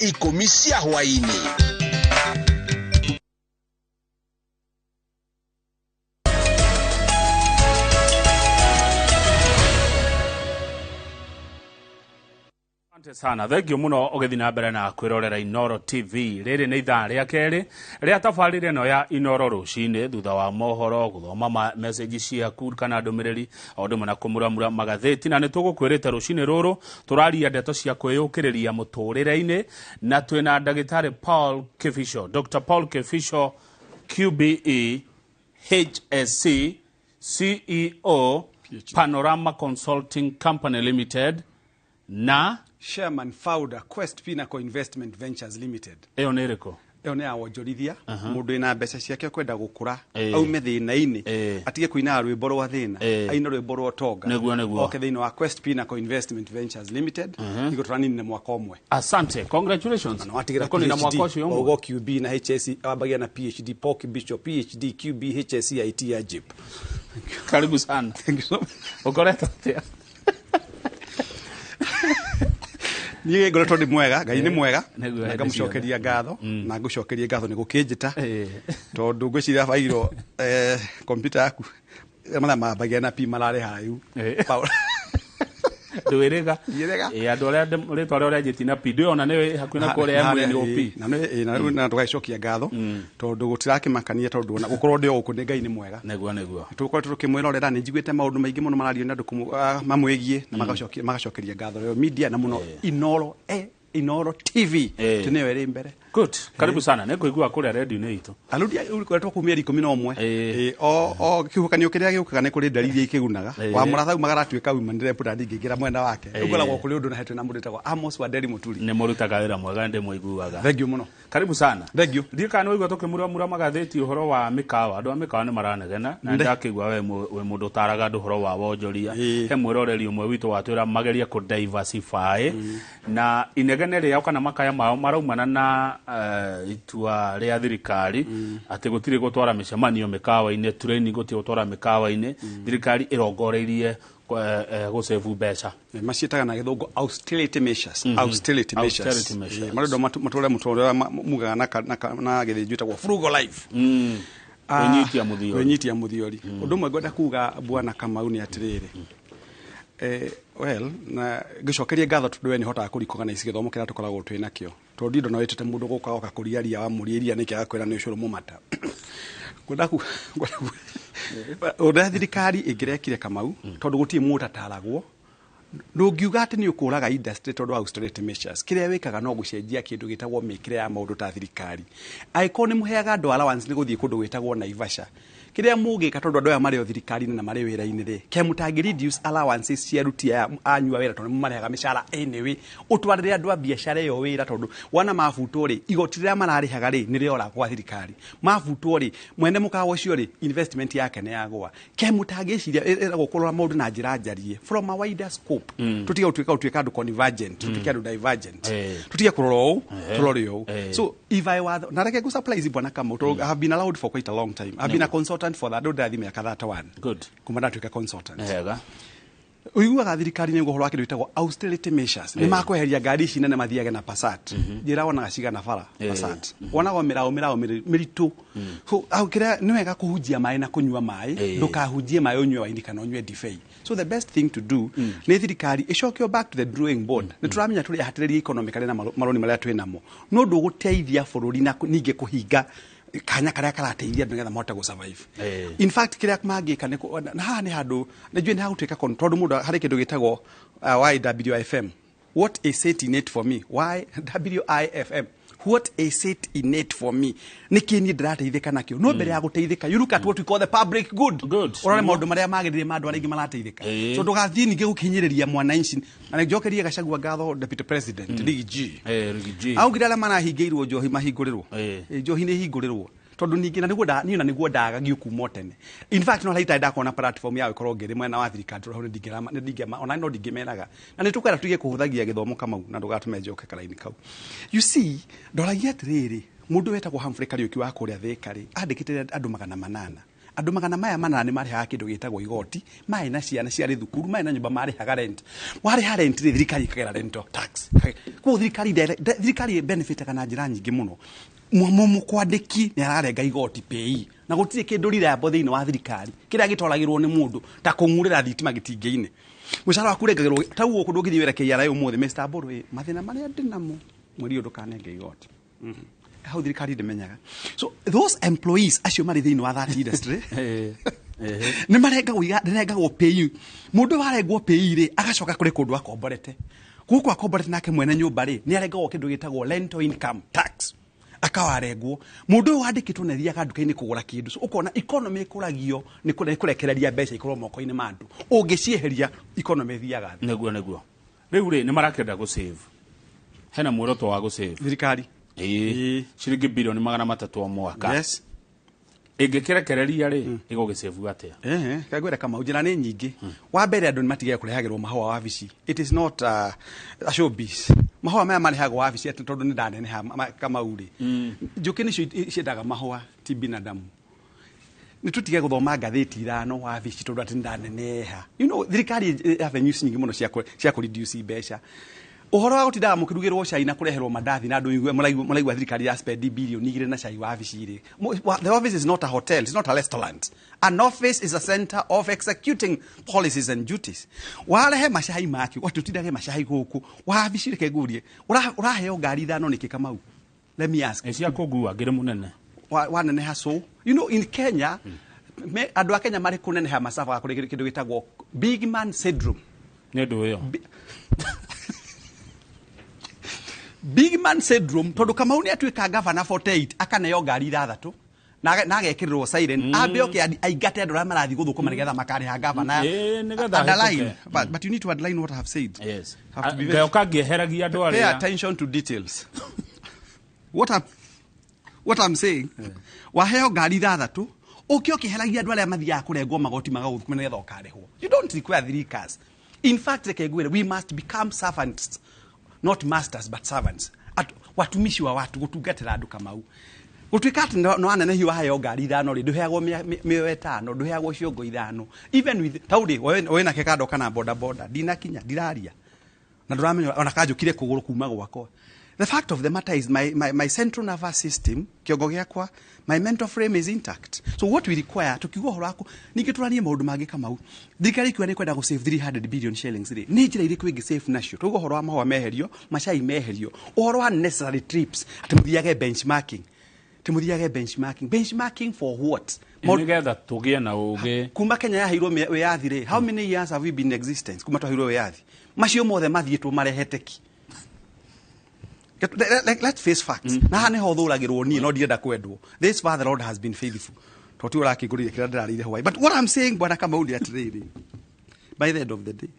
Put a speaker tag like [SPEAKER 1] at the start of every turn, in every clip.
[SPEAKER 1] 10 cia hwaĩ-inĩ.
[SPEAKER 2] Asante sana, thank you muno ũgĩthiĩ na mbere na kwĩrorera Inoro TV. Rĩrĩ nĩ ithaa rĩa kerĩ rĩa tabarĩra ĩno ya Inoro rũcinĩ, thutha wa mohoro, gũthoma message ciaku kana ndũmĩrĩri, o ũndũ ũmwe na kũmuramura magathĩti. Na nĩ tũgũkwĩrĩte rũcinĩ rũrũ tũraria ndeto cia kwĩyũkĩrĩria mũtũrĩre-inĩ, na twĩna ndagĩtarĩ Paul Kibicho, Dr. Paul Kibicho, QBE, HSC, CEO,
[SPEAKER 3] PhD.
[SPEAKER 2] Panorama Consulting Company Limited, na
[SPEAKER 3] Chairman founder Quest Pinnacle Investment Ventures Limited.
[SPEAKER 2] Ĩyo nĩ ĩrĩkũ?
[SPEAKER 3] Ĩyo nĩ ya wonjorithia, mũndũ wĩna mbeca ciake ũkwenda gũkũra,
[SPEAKER 2] Ĩĩ.
[SPEAKER 3] aume thĩna-inĩ,
[SPEAKER 2] Ĩĩ.
[SPEAKER 3] atige kũinaga rwĩmbo rwa thĩna,
[SPEAKER 2] Ĩĩ.
[SPEAKER 3] aine rwĩmbo rwa ũtonga.
[SPEAKER 2] Nĩguo, nĩguo.
[SPEAKER 3] Oke thĩinĩ wa Quest Pinnacle Investment Ventures Limited, nĩguo tũraninire mwaka ũmwe.
[SPEAKER 2] Asante, congratulations.
[SPEAKER 3] Na watigĩra
[SPEAKER 2] Nĩkũnina
[SPEAKER 3] PhD,
[SPEAKER 2] mwaka ũcio ũmwe.
[SPEAKER 3] Wauga QB na HSC, wambagia na PhD, Paul Kibicho, PhD, QB, HSC, IT ya JIP.
[SPEAKER 2] Karibu sana.
[SPEAKER 3] Thank you so much.
[SPEAKER 2] Ũkoretwo atĩa?
[SPEAKER 3] Niĩ ngoretwo ndĩ mwega, Ngai nĩ mwega,
[SPEAKER 2] Nĩguo,
[SPEAKER 3] na
[SPEAKER 2] hĩndĩ
[SPEAKER 3] ngamũcokeria ngatho, na ngũcokerie ngatho nĩ gũkĩnjĩta,
[SPEAKER 2] Ĩĩ.
[SPEAKER 3] tondũ ngwĩciria bairwo kompiuta yaku mathaa mambagia na P mararĩ haraihu.
[SPEAKER 2] Ĩĩ.
[SPEAKER 3] Paul.
[SPEAKER 2] Ndwĩrĩga.
[SPEAKER 3] Ndiĩrĩga.
[SPEAKER 2] Ĩĩ, andũ arĩa rĩtwa rĩao rĩanjĩtie na P, ndĩona nĩ hakuhĩ na kũrĩa M N O P.
[SPEAKER 3] Na nĩ- ĩĩ, na rĩu na tũgagĩcokia ngatho tondũ gũtirakĩmakania, tondũ ona gũkorwo ndĩ o gũkũ nĩ Ngai nĩ mwega.
[SPEAKER 2] Nĩguo, nĩguo.
[SPEAKER 3] Tũkoretwo tũkĩmwĩrorera, nĩ njiguĩte maũndũ maingĩ mũno marario nĩ andũ mamwĩgiĩ, na magacokeria ngatho rĩo media na mũno Inoro, Inoro TV.
[SPEAKER 2] Ĩĩ.
[SPEAKER 3] Tĩ nĩyo ĩrĩ mbere.
[SPEAKER 2] Good. Karibu sana. Nĩ ngũigua kũrĩa radio-inĩ itũ.
[SPEAKER 3] Aludi ũkoretwo kuu mĩeri 11.
[SPEAKER 2] Ĩĩ.
[SPEAKER 3] Ĩĩ, o kĩhuhũkanio kĩrĩa gĩũkaga nĩ kũrĩ ndari iria ikĩgunaga.
[SPEAKER 2] Ĩĩ.
[SPEAKER 3] Wa mũratha aumaga aratuĩka women rep na ndingĩingĩra mwena wake.
[SPEAKER 2] Ĩĩ.
[SPEAKER 3] Rĩu ngoragwo kũrĩ ũndũ na hetwe na mũndũ wĩtagwo Amos Wanderi Mũturi.
[SPEAKER 2] Nĩ mũrutaga wĩra mwega, ndĩmũiguaga.
[SPEAKER 3] Thank you mũno.
[SPEAKER 2] Karibu sana.
[SPEAKER 3] Thank you.
[SPEAKER 2] Ndiũ kana nĩwaigua tũkĩmuramura magathĩti ũhoro wa mĩkawa. Andũ a mĩkawa nĩ maranegena, na
[SPEAKER 3] Nde.
[SPEAKER 2] ndakĩigua we wĩ mũndũ ũtaraga andũ ũhoro wa wonjoria.
[SPEAKER 3] Ĩĩ.
[SPEAKER 2] He mwĩroreri ũmwe witũ watwĩra magerie kũ diversify, na inegene rĩao kana makaya mao maraumana na itua rĩa thirikari atĩ gũtirĩ gũtwara mĩcemanio mĩkawa-inĩ, training gũtirĩ gũtwara mĩkawa-inĩ. Thirikari ĩrongoreirie gũsave mbeca.
[SPEAKER 3] Maciĩtaga na gĩthũngũ austerity measures. Austerity measures.
[SPEAKER 2] Austerity measures.
[SPEAKER 3] Marenda matũre mũtũrĩre mugaga na gĩthĩnjũ ĩtagwo frugal life.
[SPEAKER 2] Kwĩnyitia mũthiori.
[SPEAKER 3] Kwĩnyitia mũthiori. Ũndũ ũmwe ngwenda kuga Bwana Kamau nĩ atĩrĩrĩ, well, na ngĩcokerie ngatho tondũ we nĩ hotaga kũrikũgana ici gĩthomo kĩrĩa tũkoragwo twĩ nakĩo, tondũ ndindo no wĩtĩte mũndũ gũka oka kũria ria wamũria iria nĩkĩ agakwĩra nĩ ũcũrũ mũmata. Ngwenda ũrĩa thirikari ĩngĩrekire Kamau, tondũ gũtirĩ mũndũ ũtataragwo, ndũngiuga atĩ nĩ ũkũraga industry tondũ wa austerity measures. Kĩrĩa wĩkaga no gũcenjia kĩndũ gĩtagwo mĩkĩre ya maũndũ ta thirikari. Angĩkorwo nĩ mũheaga andũ allowance nĩ gũthiĩ kũndũ gwĩtagwo Naivasha, kĩrĩa mũngĩka, tondũ andũ aya marĩ o thirikari-inĩ na marĩ wĩra-inĩ rĩ, ke mũtangĩ reduce allowances cia aruti aya anyu a wĩra, tondũ nĩ mũmarehaga mĩcara anyway, ũtwarĩre andũ a biacara ĩyo wĩra, tondũ wana mabutwo rĩ, igoti rĩrĩa mararĩhaga rĩ, nĩ rĩora gwa thirikari. Mabutwo rĩ, mwene mũkawa ũcio rĩ, investment yake nĩ yagũa. Ke mũtangĩciria ĩragwo kũrora maũndũ na njĩra njarie from a wider scope. Tũtige gũtuĩka andũ convergent, tũtuĩke andũ divergent. Tũtige kũrora ũũ, tũrore ũũ. So if I were, na reke ngũ surprise Bwana Kamau, tondũ I have been allowed for quite a long time. I've been a consultant for that, ndĩrathiĩ mĩaka 31.
[SPEAKER 2] Good.
[SPEAKER 3] Kuma ndatuĩka consultant.
[SPEAKER 2] Wega.
[SPEAKER 3] Ũiguaga thirikari nĩ ũhoro wa kĩndũ gĩtagwo austerity measures. Nĩ makweheria ngari ici nene mathiage na Passat. Njĩra wonaga cigana bara Passat. Wonaga mĩraũ mĩraũ mĩritũ. So, au kĩrĩa nĩ wega kũhunjia maĩ na kũnyua maĩ, ndũkahunjie maĩ ũnyue waini kana ũnyue ndibei. So the best thing to do nĩ thirikari ĩcokio back to the drawing board. Nĩ tũramenya tũrĩ ahatĩrĩrie economically na marũni marĩa twĩ namo. No ndũgũteithia bũrũri na ningĩ kũhinga kanya karĩa karateithia andũ nĩgetha mahote gũ-survive. In fact, kĩrĩa mangĩka nĩ na haha nĩ handũ nĩ njũĩ nĩ hagũtuĩka tondũ mũndũ harĩ kĩndũ gĩtagwo, YWIFM. What is it in it for me? YWIFM. What is it in it for me? Nĩ kĩ niĩ ndĩrateithĩka nakĩo? No mbere ya gũteithĩka, you look at what we call the public good.
[SPEAKER 2] Good.
[SPEAKER 3] Ũrore maũndũ marĩa magĩrĩire ma andũ arĩa aingĩ marateithĩka. So ndũgathiĩ ningĩ gũkinyĩrĩria mwananchi. Na nĩ njokerie Gachagua ngatho, Deputy President, Riggy G.
[SPEAKER 2] Riggy G.
[SPEAKER 3] Augire arĩa marahingĩirwo njohi mahingũrĩrwo. Njohi nĩ ihingũrĩrwo. Tondũ ningĩ na nĩguo niĩ na nĩguo ndagagio kuma tene. In fact, no harĩa ndakona platform ya gũkorwo ngĩrĩ mwena wa thirikari, tondũ hau nĩ ndingĩrama, ona no ndingĩmeraga. Na nĩ tũkwenda tuige kũhũthagia gĩthomo Kamau, na ndũgatũme njoke karaini kau. You see, ndoragia atĩrĩrĩ, mũndũ wetagwo Humphrey Kariuki wa kũrĩa Thika rĩ, andĩkĩte andũ 800. Andũ 800 nĩ marĩhaga kĩndũ gĩtagwo igoti, marĩ na ciana ciarĩ thukuru, marĩ na nyũmba, marĩhaga rent. Warĩha rent rĩ, thirikari ĩkagera rental tax. Koguo thirikari benefitaga na njĩra nyingĩ mũno. Mũkwandĩki nĩ ararenga igoti pay, na gũtirĩ kĩndũ reliable thĩinĩ wa thirikari kĩrĩa gĩtwaragĩrwo nĩ mũndũ ta kũng'urĩra thitima gĩtingĩ-inĩ. Mũcara waku ũrengagĩrwo ta ũguo. Kũndũ ũngĩthiĩ wĩra KRA ũmũthĩ, Mr. Mbũrũ, ĩ mathĩna marĩa ndĩnamo mweri ũyũ, ndũkanenge igoti. Hau thirikari ndĩmenyaga. So those employees acio marĩ thĩinĩ wa that industry nĩ marengagwo, nĩrengagwo pay. Mũndũ warengwo pay rĩ, agacoka kũrĩ kũndũ akomborete. Gũkũ akomborete nake mwene nyũmba rĩ, nĩ arengagwo kĩndũ gĩtagwo rental income tax, akawarengwo. Mũndũ ũyũ wandĩkĩtwo nĩ athiaga nduka-inĩ kũgũra kĩndũ. So ũkona economy ĩkũragio nĩ kũrekereria mbeca ikorwo moko-inĩ ma andũ. Ũngĩcieheria, economy ĩthiaga thĩ.
[SPEAKER 2] Nĩguo rĩu rĩ, nĩ marakĩenda gũ save, hena muoroto wa gũ save.
[SPEAKER 3] Thirikari.
[SPEAKER 2] Ĩĩ, ciringi bilioni 300 o mwaka. Ĩngĩkĩrekereria rĩ, ĩgũgĩsave atĩa?
[SPEAKER 3] Ehe, kagwĩra Kamau, njĩra nĩ nyingĩ. Wa mbere, andũ nĩ matigage kũrehagĩrwo mahũa wabici. It is not a showbiz. Mahũa maya marehagwo wabici atĩ tondũ nĩ ndaneneha Kamau rĩ, njũkĩ nĩcio ciendaga mahũa, ti binadamu. Nĩ tũtige gũthoma ngathĩti ithano wabici tondũ atĩ nĩ ndaneneha. Thirikari ĩ avenues nyingĩ mũno cia kũ reduce mbeca. Ũhoro wa gũtindaga mũkĩrugĩrwo cai na kũreherwo mandathi na andũ mũraigua thirikari ya spend 2 billion na cai wabici rĩ. The office is not a hotel, it's not a restaurant. An office is a center of executing policies and duties. Warehe macai makĩ, watũtindage macai gũkũ wabici? Reke ngũrie, ũraheo ngari ithano nĩkĩ, Kamau? Let me ask.
[SPEAKER 2] Ĩ cia kũngua ngĩrĩ mũnene.
[SPEAKER 3] Waneneha. So in Kenya, andũ a Kenya marĩ kũneneha macabaga kũrĩ kĩndũ gĩtagwo big man syndrome.
[SPEAKER 2] Nĩ ũndũ ũyũ.
[SPEAKER 3] Big man syndrome, tondũ Kamau nĩ atuĩka gavana 48, akaneo ngari ithathatũ na agekĩrĩrwo siren, ambe oke aingate andũ arĩa marathiĩ gũthũkũma nĩgetha makarĩha gavana.
[SPEAKER 2] Ĩĩ, nĩgetha
[SPEAKER 3] Underline.
[SPEAKER 2] ahĩtũke.
[SPEAKER 3] But you need to underline what I have said. Have to be very-
[SPEAKER 2] Ngayoka ngĩeheragia andũ
[SPEAKER 3] Pay
[SPEAKER 2] arĩa
[SPEAKER 3] attention to details. What I'm saying, waheo ngari ithathatũ, ũke ũkĩheragia andũ arĩa mathiaga kũrengwo magoti magagũthũkũma nĩgetha ũkarĩhwo. You don't require three cars. In fact, reke ngwĩre, we must become servants, not masters but servants. Watumishi wa watu, gũtungatĩra andũ, Kamau. Gũtuĩka atĩ no anenehio, waheo ngari ithano rĩ, ndũheagwo mĩoyo ĩtano, ndũheagwo ciongo ithano. Even with tau rĩ, we nake kando kana boda boda ndinakinya ndiraria na ndũramenya ona kanjũkire kũgũrũ kuma gwakwa. The fact of the matter is my central nervous system, kĩongo gĩakwa, my mental frame is intact. So what we require, tukiuga ũhoro waku, ningĩ tũranie maũndũ mangĩ, Kamau. Thirikari ikiuga nĩ kwenda gũ save 300 billion shillings rĩ, nĩ njĩra irĩkũ ĩngĩ save nacio? Tuuga ũhoro wa mahũa meherio, macai meherio, ũhoro wa necessary trips, atĩ mũthiage benchmarking, atĩ mũthiage benchmarking. Benchmarking for what?
[SPEAKER 2] Nĩgetha tũgĩe na ũgĩ.
[SPEAKER 3] Kuma Kenya yaheirwo wĩyathi rĩ, how many years have we been in existence? Kuma twaheirwo wĩyathi, macio mothe mathiĩtwo marehete ki? Let's face facts. Na haha nĩho thũragĩrwo niĩ, no ndirenda kwendwo. This far the Lord has been faithful, tondũ ti ũrakĩngũrire kĩrĩa ndĩrarĩire hwaĩ. But what I'm saying, bwana Kamau, nĩ atĩrĩrĩ, by the end of the day,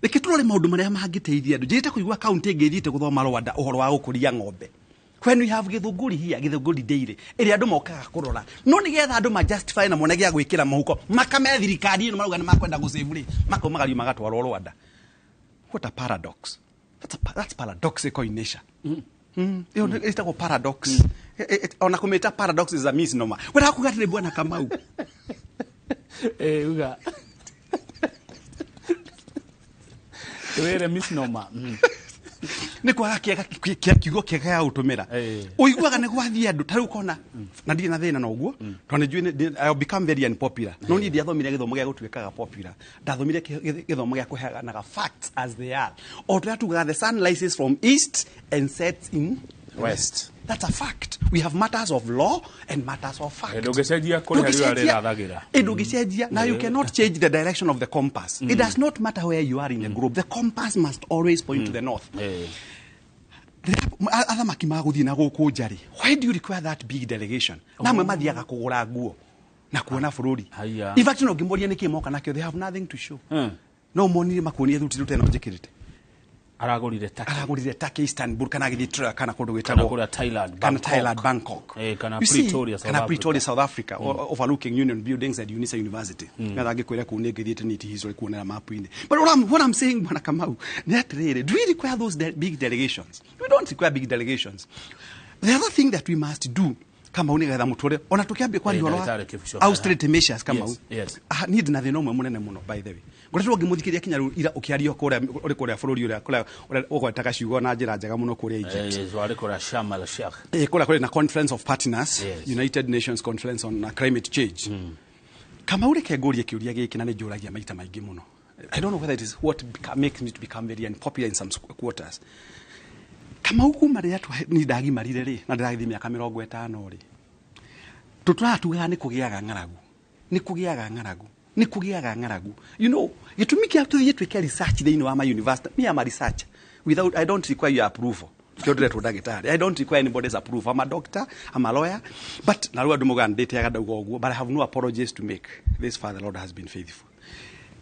[SPEAKER 3] reke tũrore maũndũ marĩa mangĩteithia andũ. Njĩrĩte kũigua kaunti ĩngĩ ĩthiĩte gũthoma Rwanda ũhoro wa gũkũria ng'ombe when we have Gĩthũngũri here, Gĩthũngũri Dairy, ĩrĩa andũ mokaga kũrora. No nĩgetha andũ ma justify na mone gĩa gwĩkĩra mũhuko, makame thirikari ĩno marauga nĩ makwenda gũsave rĩ, makaumagario magatwarwo Rwanda. What a paradox! That's paradoxical in nature. Ĩyo ĩtagwo paradox. Ona kũmĩta paradox is a misnomer. Wenda kuga atĩrĩ, bwana Kamau,
[SPEAKER 2] Ĩ, uga twĩre misnomer.
[SPEAKER 3] Nĩ kwaga kĩega kĩa kiugo kĩega gĩa gũtũmĩra. Ũiguaga nĩ gwathiĩ andũ ta rĩu kona na ndirĩ na thĩna na ũguo, tondũ nĩ njũĩ I'll become very unpopular. No niĩ ndiathomire gĩthomo gĩa gũtuĩkaga popular, ndathomire gĩthomo gĩa kũheanaga facts as they are. O tũrĩa tugaga, the sun rises from east and sets in
[SPEAKER 2] west.
[SPEAKER 3] That's a fact. We have matters of law and matters of fact.
[SPEAKER 2] Ndũngĩcenjia kũrĩa riũa rĩrathagĩra.
[SPEAKER 3] Ĩ, ndũngĩcenjia. Now you cannot change the direction of the compass. It does not matter where you are in the globe, the compass must always point to the north. Athamaki magũthiĩ na gũkũ nja rĩ, why do you require that big delegation? Na amwe mathiaga kũgũra nguo na kuona bũrũri.
[SPEAKER 2] Haiya.
[SPEAKER 3] In fact, no ngĩmoria nĩkĩ moka nakĩo, they have nothing to show. No monire makuonie thuti rute no njĩkĩrĩte.
[SPEAKER 2] Aragũrire Turkey.
[SPEAKER 3] Aragũrire Turkey, Istanbul, kana agĩthiĩ Troya, kana kũndũ
[SPEAKER 2] Kana
[SPEAKER 3] gwĩtagwo
[SPEAKER 2] kũrĩa Thailand,
[SPEAKER 3] kana
[SPEAKER 2] Bangkok.
[SPEAKER 3] Thailand, Bangkok.
[SPEAKER 2] Kana
[SPEAKER 3] You see,
[SPEAKER 2] Pretoria, South
[SPEAKER 3] kana
[SPEAKER 2] Africa.
[SPEAKER 3] Pretoria, South Africa, overlooking Union Buildings and UNISA University. Ngatha ngĩkwĩra kũu nĩ ngĩthiĩte nĩti history kuonera mapu-inĩ. But what I'm saying, bwana Kamau, nĩ atĩrĩrĩ, do we require those big delegations? We don't require big delegations. The other thing that we must do, Kamau, nĩgetha mũtũre ona tũkĩambia kwaria ũhoro wa
[SPEAKER 2] Ndagĩtarĩ Kĩbisho.
[SPEAKER 3] Austerity measures, Kamau.
[SPEAKER 2] Yes.
[SPEAKER 3] Ah, niĩ ndĩna thĩna ũmwe mũnene mũno, by the way. Ngoretwo ngĩmũthikĩrĩria kinya rĩu ira ũkĩaria kũrĩa ũrĩ kũrĩa bũrũri ũrĩa kũrĩa ũrĩa ũgwetaga ciugo na njĩra njega mũno kũrĩa Egypt.
[SPEAKER 2] Warĩ kũrĩa Sharm el Sheikh.
[SPEAKER 3] Kũrĩa kũrĩ na Conference of Partners, United Nations Conference on Climate Change. Kamau, reke ngũrie kĩũria gĩkĩ, na nĩ njũragia maita maingĩ mũno. I don't know whether it is what makes me to become very unpopular in some quarters. Kamau, kuma rĩrĩa niĩ ndagimarire rĩ, na ndĩragĩthiĩ mĩaka 50 rĩ, tũtũraga tugaga nĩ kũgĩaga ng'aragu, nĩ kũgĩaga ng'aragu, nĩ kũgĩaga ng'aragu. Gĩtũmi kĩa tũthiĩ twĩke research thĩinĩ wa my university, me am a researcher without, I don't require your approval. Kĩo ndĩretwo ndagĩtarĩ. I don't require anybody's approval. I'm a doctor, I'm a lawyer, but na rĩu andũ maugaga ndĩteaga ndauga ũguo, but I have no apologies to make. This far the Lord has been faithful.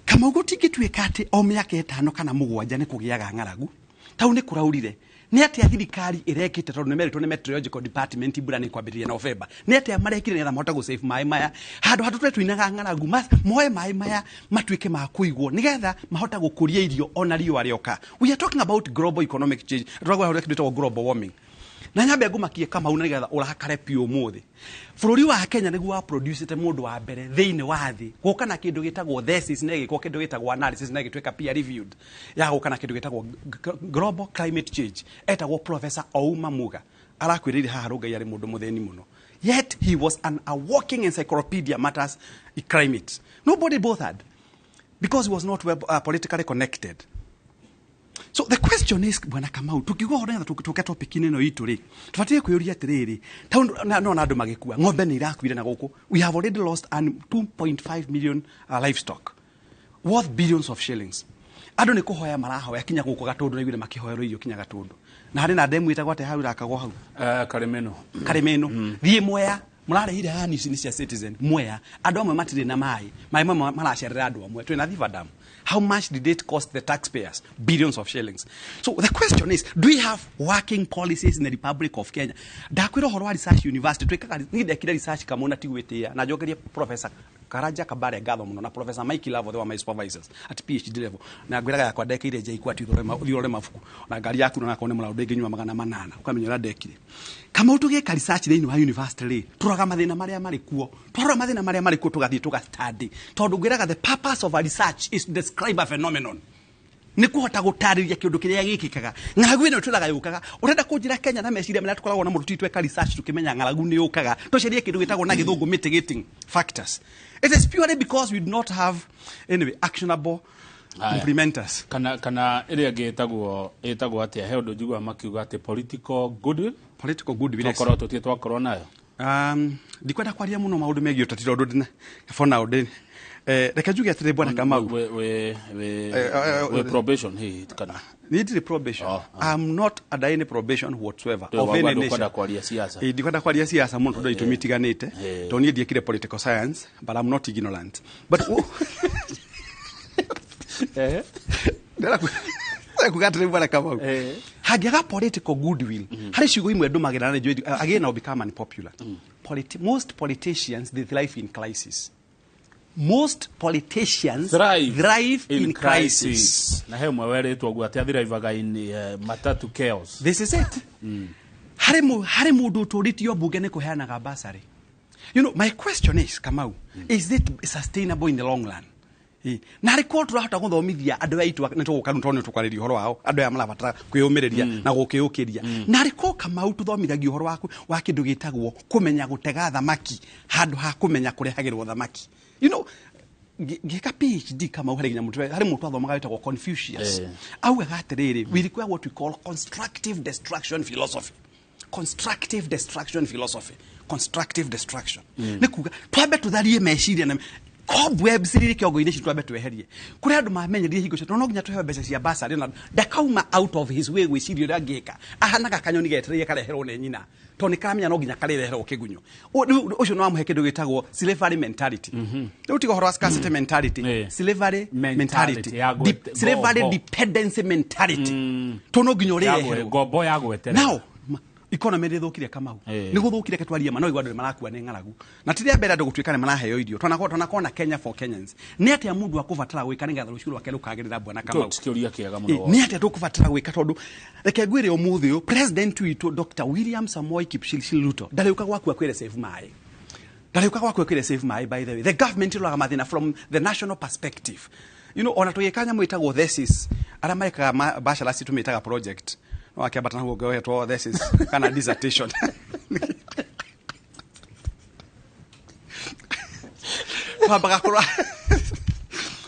[SPEAKER 3] Kamau, gũtingĩtuĩka atĩ o mĩaka 5 kana 7 nĩ kũgĩaga ng'aragu. Tau nĩ kũraurire, nĩ atĩa thirikari ĩrekĩte? Tondũ nĩ meritwo nĩ meteorological department mbura nĩ kwambĩrĩria November. Nĩ atĩa marekire nĩgetha mahote gũ save maĩ maya, handũ hatũ tũre tũinaga ng'aragu, moe maĩ maya matuĩke ma kũigwo nĩgetha mahote gũkũria irio ona riũa rĩoka? We are talking about global economic change. Tũragwa ũrĩa kĩndũ gĩtagwo global warming, na nyambe ngumakie, Kamau, na nĩgetha ũrakare piũ ũmũthĩ. Bũrũri wa Kenya nĩguo wa producete mũndũ wa mbere thĩinĩ wa thĩ gũka na kĩndũ gĩtagwo thesis, na ĩgĩkwo kĩndũ gĩtagwo analysis na ĩgĩtuĩka peer reviewed, ya gũka na kĩndũ gĩtagwo global climate change. Etagwo Professor Ouma Muga. Arakwĩrĩire haha Rũngai, arĩ mũndũ mũthĩni mũno, yet he was a walking encyclopedia matters climate. Nobody bothered because he was not well, politically connected. So the question is, Bwana Kamau, tukiuga ũhoro nĩgetha tũke topic-inĩ ĩno itũ rĩ, tũbatiĩ kwĩyũria atĩrĩrĩ, tondũ no na andũ magĩkua, ng'ombe nĩ irakuire na gũkũ. We have already lost an 2.5 million livestock worth billions of shillings. Andũ nĩ kũhoya marahoya kinya gũkũ Gatũndũ, naiguire makĩhoerwo irio kinya Gatũndũ, na harĩ na ndemu ĩtagwo atĩa hau ĩrakagwo hau?
[SPEAKER 2] Karĩmĩno.
[SPEAKER 3] Karĩmĩno. Thiĩ Mwea, mũrarĩhire haha news nĩ cia Citizen. Mwea andũ amwe matirĩ na maĩ, maĩ mamwe maracerera andũ amwe. Twĩna Thiba Dam. How much did it cost the taxpayers? Billions of shillings. So the question is, do we have working policies in the Republic of Kenya? Ndakwĩra ũhoro wa research university twĩkaga. Niĩ ndekire research kamũ na tigwĩtĩa, na njokerie Professor Karanja Kabare ngatho mũno na Professor Mike Lavo. They were my supervisors at PhD level. Na ngwĩraga yakwa ndekeire JKUAT, ũthiĩ ũrore mabuku na ngari yaku, na nakorwo nĩ mũraũ ndĩngĩnyua 800, ũkamenya ũrĩa ndekire. Kamau, tũgĩka research thĩinĩ wa university rĩ, tũroraga mathĩna marĩa marĩ kuo. Twarora mathĩna marĩa marĩ kuo, tũgathiĩ tũgastudy, tondũ ngwĩraga the purpose of a research is to describe a phenomenon, nĩ kũhota gũtarĩria kĩũndũ kĩrĩa gĩkĩkaga. Ng'aragu ĩno twĩraga yũkaga. Ũrenda kũnjĩra Kenya na meciria marĩa tũkoragwo namo tũtiri tweka research tũkĩmenya ng'aragu nĩ yũkaga, tũcarie kĩndũ gĩtagwo na Gĩthũngũ mitigating factors? It is purely because we do not have anyway actionable
[SPEAKER 2] Haya.
[SPEAKER 3] implementers.
[SPEAKER 2] Kana ĩrĩa ĩngĩ ĩtagwo atĩa? He ũndũ njiguaga makiuga atĩ political goodwill.
[SPEAKER 3] Political goodwill, yes.
[SPEAKER 2] Twakorwo tũtirĩ twakorwo nayo.
[SPEAKER 3] Ndikwenda kwaria mũno maũndũ megiĩ ũteti tondũ ndĩna for now ndĩ reke njuge atĩrĩ, Bwana Kamau.
[SPEAKER 2] Wĩ
[SPEAKER 3] Eh,
[SPEAKER 2] wĩ probation hihi kana?
[SPEAKER 3] Niĩ ndirĩ probation.
[SPEAKER 2] Oh,
[SPEAKER 3] I'm not under any probation whatsoever of any nation.
[SPEAKER 2] Ndũkwenda kwaria siasa.
[SPEAKER 3] Ndikwenda kwaria siasa mũno tondũ itũmi itiganĩte, tondũ niĩ ndiekire political science, but I'm not ignorant, but ndĩrenda kuga atĩrĩ, Bwana Kamau, hangĩaga political goodwill, harĩ ciugo imwe ndũmagĩra na nĩnjũĩ again I'll become unpopular. Most politicians, they thrive in crisis. Most politicians
[SPEAKER 2] thrive,
[SPEAKER 3] thrive in crisis.
[SPEAKER 2] Na he ũmwe werĩtwo ũguo atĩ athrivaga in matatu chaos.
[SPEAKER 3] This is it. Harĩ mũndũ ũtũrĩtio mbunge nĩ kũheanaga bursary. My question is, Kamau, is it sustainable in the long run? Na harĩ korwo tũrahota gũthomithia andũ aya aitũ, nĩ tũgũka rĩu tondũ nĩ tũkwarĩria ũhoro wao, andũ aya marabatara kwĩyũmĩrĩria na gũkĩũkĩria. Na harĩ korwo, Kamau, tũthomithagia ũhoro waku wa kĩndũ gĩtagwo kũmenya gũtega thamaki handũ ha kũmenya kũrehagĩrwo thamaki. Ngĩka PhD, Kamau, harĩ nginya mũndũ, harĩ mũndũ athomaga wĩtagwo Confucius. Augaga atĩrĩrĩ, we require what we call constructive destruction philosophy. Constructive destruction philosophy. Constructive destruction nĩ kuga twambe tũtharie meciria na cobwebs iria kĩongo-inĩ ici, twambe tweherie kũrĩa andũ mamenyerire hingo cio, tondũ no nginya tũheo mbeca cia basarĩ, na ndakauma out of his way gwĩciria ũrĩa angĩka. Ahanaga kanyoni getereire kareherwo nĩ nyina, tondũ nĩ karamenya no nginya karĩreherwo kĩgunyũ. Rĩu ũcio no wamũhe kĩndũ gĩtagwo slavery mentality. Rĩu tiga ũhoro wa scarcity mentality, slavery
[SPEAKER 2] mentality,
[SPEAKER 3] mentality,
[SPEAKER 2] ya
[SPEAKER 3] slavery
[SPEAKER 2] ngombo.
[SPEAKER 3] Dependency mentality, tondũ no nginya
[SPEAKER 2] Ya
[SPEAKER 3] ũrĩreherwo.
[SPEAKER 2] ngombo ya gweterera.
[SPEAKER 3] Now, Economy nĩ ĩthũkire, Kamau.
[SPEAKER 2] Eh.
[SPEAKER 3] Nĩ gũthũkire, ketwarie ma no igua andũ nĩ marakua nĩ ng'aragu, na ti rĩa mbere andũ gũtuĩka nĩ maraheo irio. Twanakorwo na Kenya for Kenyans. Nĩ atĩa mũndũ akũbatara gwĩka nĩgetha rũciũ rwake rũkagĩrĩra, bwana Kamau?
[SPEAKER 2] Kĩũria kĩega mũno.
[SPEAKER 3] Nĩ atĩa tũkũbatara gwĩka? Tondũ reke ngwĩre, ũmũthĩ ũyũ president witũ Dr. William Samoei Kipchirchir Ruto ndarĩũka gwaku akwĩre save maĩ, ndarĩũka gwaku akwĩre save maĩ. By the way, the government ĩroraga mathĩna from the national perspective. Ona tũgĩka nyamũ ĩtagwo thesis, arĩa mekaga bachelors tũmĩtaga project, no akĩambata naguo ũngĩohetwo thesis kana dissertation.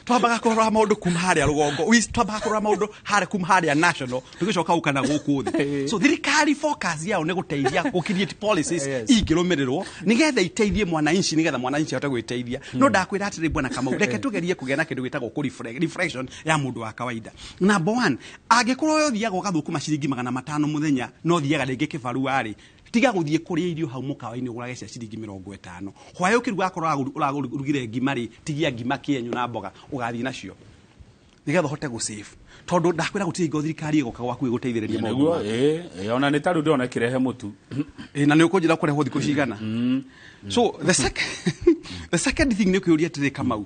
[SPEAKER 3] Twambaga kũrora maũndũ kuma harĩa rũgongo. Twambaga kũrora maũndũ harĩa kuma harĩa national, tũgĩcoka gũka na gũkũ thĩ. So thirikari focus yao nĩ gũteithia gũ create policies ingĩrũmĩrĩrwo nĩgetha iteithie mwananchi, nĩgetha mwananchi ahote gwĩteithia. No ndakwĩra atĩrĩ, bwana Kamau, reke tũgerie kũgĩa na kĩndũ gĩtagwo reflection ya mũndũ wa kawaida. Number one, angĩkorwo we ũthiaga ũgathũkũma ciringi 500 mũthenya, no ũthiaga rĩngĩ kĩbarua rĩ, tiga gũthiĩ kũrĩa irio hau mũkawa-inĩ, ũgũrage cia ciringi 50. Hwaĩ ũkĩruga, akorwo ũragũrugire ngima rĩ, tigia ngima, kĩenyũ na mboga, ũgathiĩ nacio nĩgetha ũhote gũsave, tondũ ndakwĩra gũtirĩ hingo thirikari ĩgoka gwaku ĩgũteithĩrĩrie maũndũ
[SPEAKER 2] Nĩguo
[SPEAKER 3] maku.
[SPEAKER 2] ĩ ona nĩ tarĩu ndĩrona ĩkĩrehe mũtu.
[SPEAKER 3] Ĩ, na nĩ ũkũnjĩra kũrehwo thikũ cigana. So the second thing nĩ kwĩũria atĩrĩ, Kamau,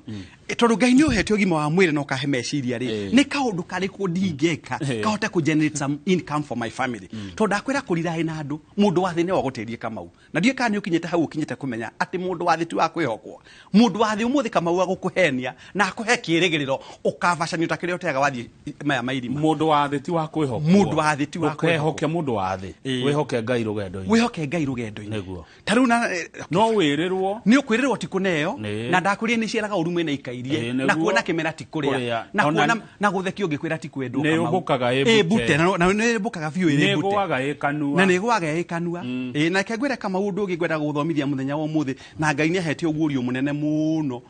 [SPEAKER 3] tondũ Ngai nĩ ũhete ũgima wa mwĩrĩ na ũkahe meciria rĩ, nĩ kaũndũ karĩkũ ndingĩka kahote kũ generate some income for my family? Tondũ ndakwĩra kũriraĩ na andũ, mũndũ wa thĩ nĩwe ũgũteithie, Kamau, na ndiũĩ kana nĩ ũkinyĩte hau ũkinyĩte kũmenya atĩ mũndũ wa thĩ ti wa kwĩhokwo. Mũndũ wa thĩ ũmũthĩ, Kamau, agũkũhenia na akũhe kĩrĩgĩrĩro, ũkabacanio ta kĩrĩa ũteaga wathiĩ maya mairima.
[SPEAKER 2] Mũndũ wa thĩ ti wa kwĩhokwo.
[SPEAKER 3] Mũndũ wa thĩ ti wa
[SPEAKER 2] Ndũkehoke mũndũ wa thĩ. Wĩhoke Ngai rũgendo-inĩ.
[SPEAKER 3] Wĩhoke Ngai rũgendo-inĩ.
[SPEAKER 2] Nĩguo.
[SPEAKER 3] Ta rĩu na
[SPEAKER 2] No wĩrĩrwo.
[SPEAKER 3] Nĩ ũkwĩrĩrwo ti kũneo. Na ndakwĩrire nĩ ciaraga ũru mwena ikairie.
[SPEAKER 2] Nĩguo.
[SPEAKER 3] Na kuona kĩmera ti kũrĩa.
[SPEAKER 2] Kũrĩa.
[SPEAKER 3] Na
[SPEAKER 2] Ona-
[SPEAKER 3] kuona na gũthekio ũngĩkwĩra ti kwendwo.
[SPEAKER 2] Nĩ
[SPEAKER 3] Kamau.
[SPEAKER 2] ũmbũkaga ĩ
[SPEAKER 3] Ĩ
[SPEAKER 2] mbute.
[SPEAKER 3] mbute, na nĩ ĩmbũkaga biũ ĩrĩ
[SPEAKER 2] Nĩ
[SPEAKER 3] mbute.
[SPEAKER 2] ĩgũaga ĩ kanua.
[SPEAKER 3] Na nĩ ĩgũaga ĩ kanua. Ĩ, na reke ngwĩre, Kamau, ũndũ ũngĩ ngwenda gũthomithia mũthenya wa ũmũthĩ, na Ngai nĩ ahete ũguũrio mũnene mũno.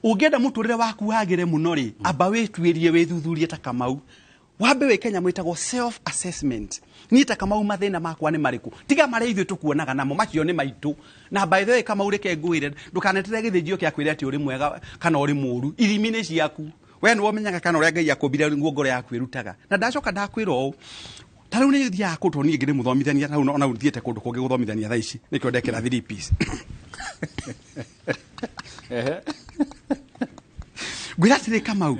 [SPEAKER 3] Ũngĩenda mũtũrĩre waku wagĩre mũno rĩ, amba wĩtuĩrie, wĩthuthurie ta Kamau, wambe wĩke nyamũ ĩtagwo self assessment. Niĩ ta Kamau, mathĩna makwa nĩ marĩkũ? Tiga marĩa ithuĩ tũkuonaga namo, macio nĩ maitũ. Na by the way, Kamau, reke ngwĩre, ndũkanetere gĩthĩnjio kĩa kwĩre atĩ ũrĩ mwega kana ũrĩ mũũru. Ithimi-inĩ ciaku we nĩwe ũmenyaga kana ũrĩa Ngai akũmbire nguo ngoro yaku ĩrutaga. Na ndacoka ndakwĩra ũũ, ta rĩu nĩ thiaga kũndũ, tondũ niĩ ngĩrĩ mũthomithania, ta rĩu ona thiĩte kũndũ kũngĩ gũthomithania thaa ici, nĩkĩo ndekĩra three piece. Ngwĩra atĩrĩ, Kamau,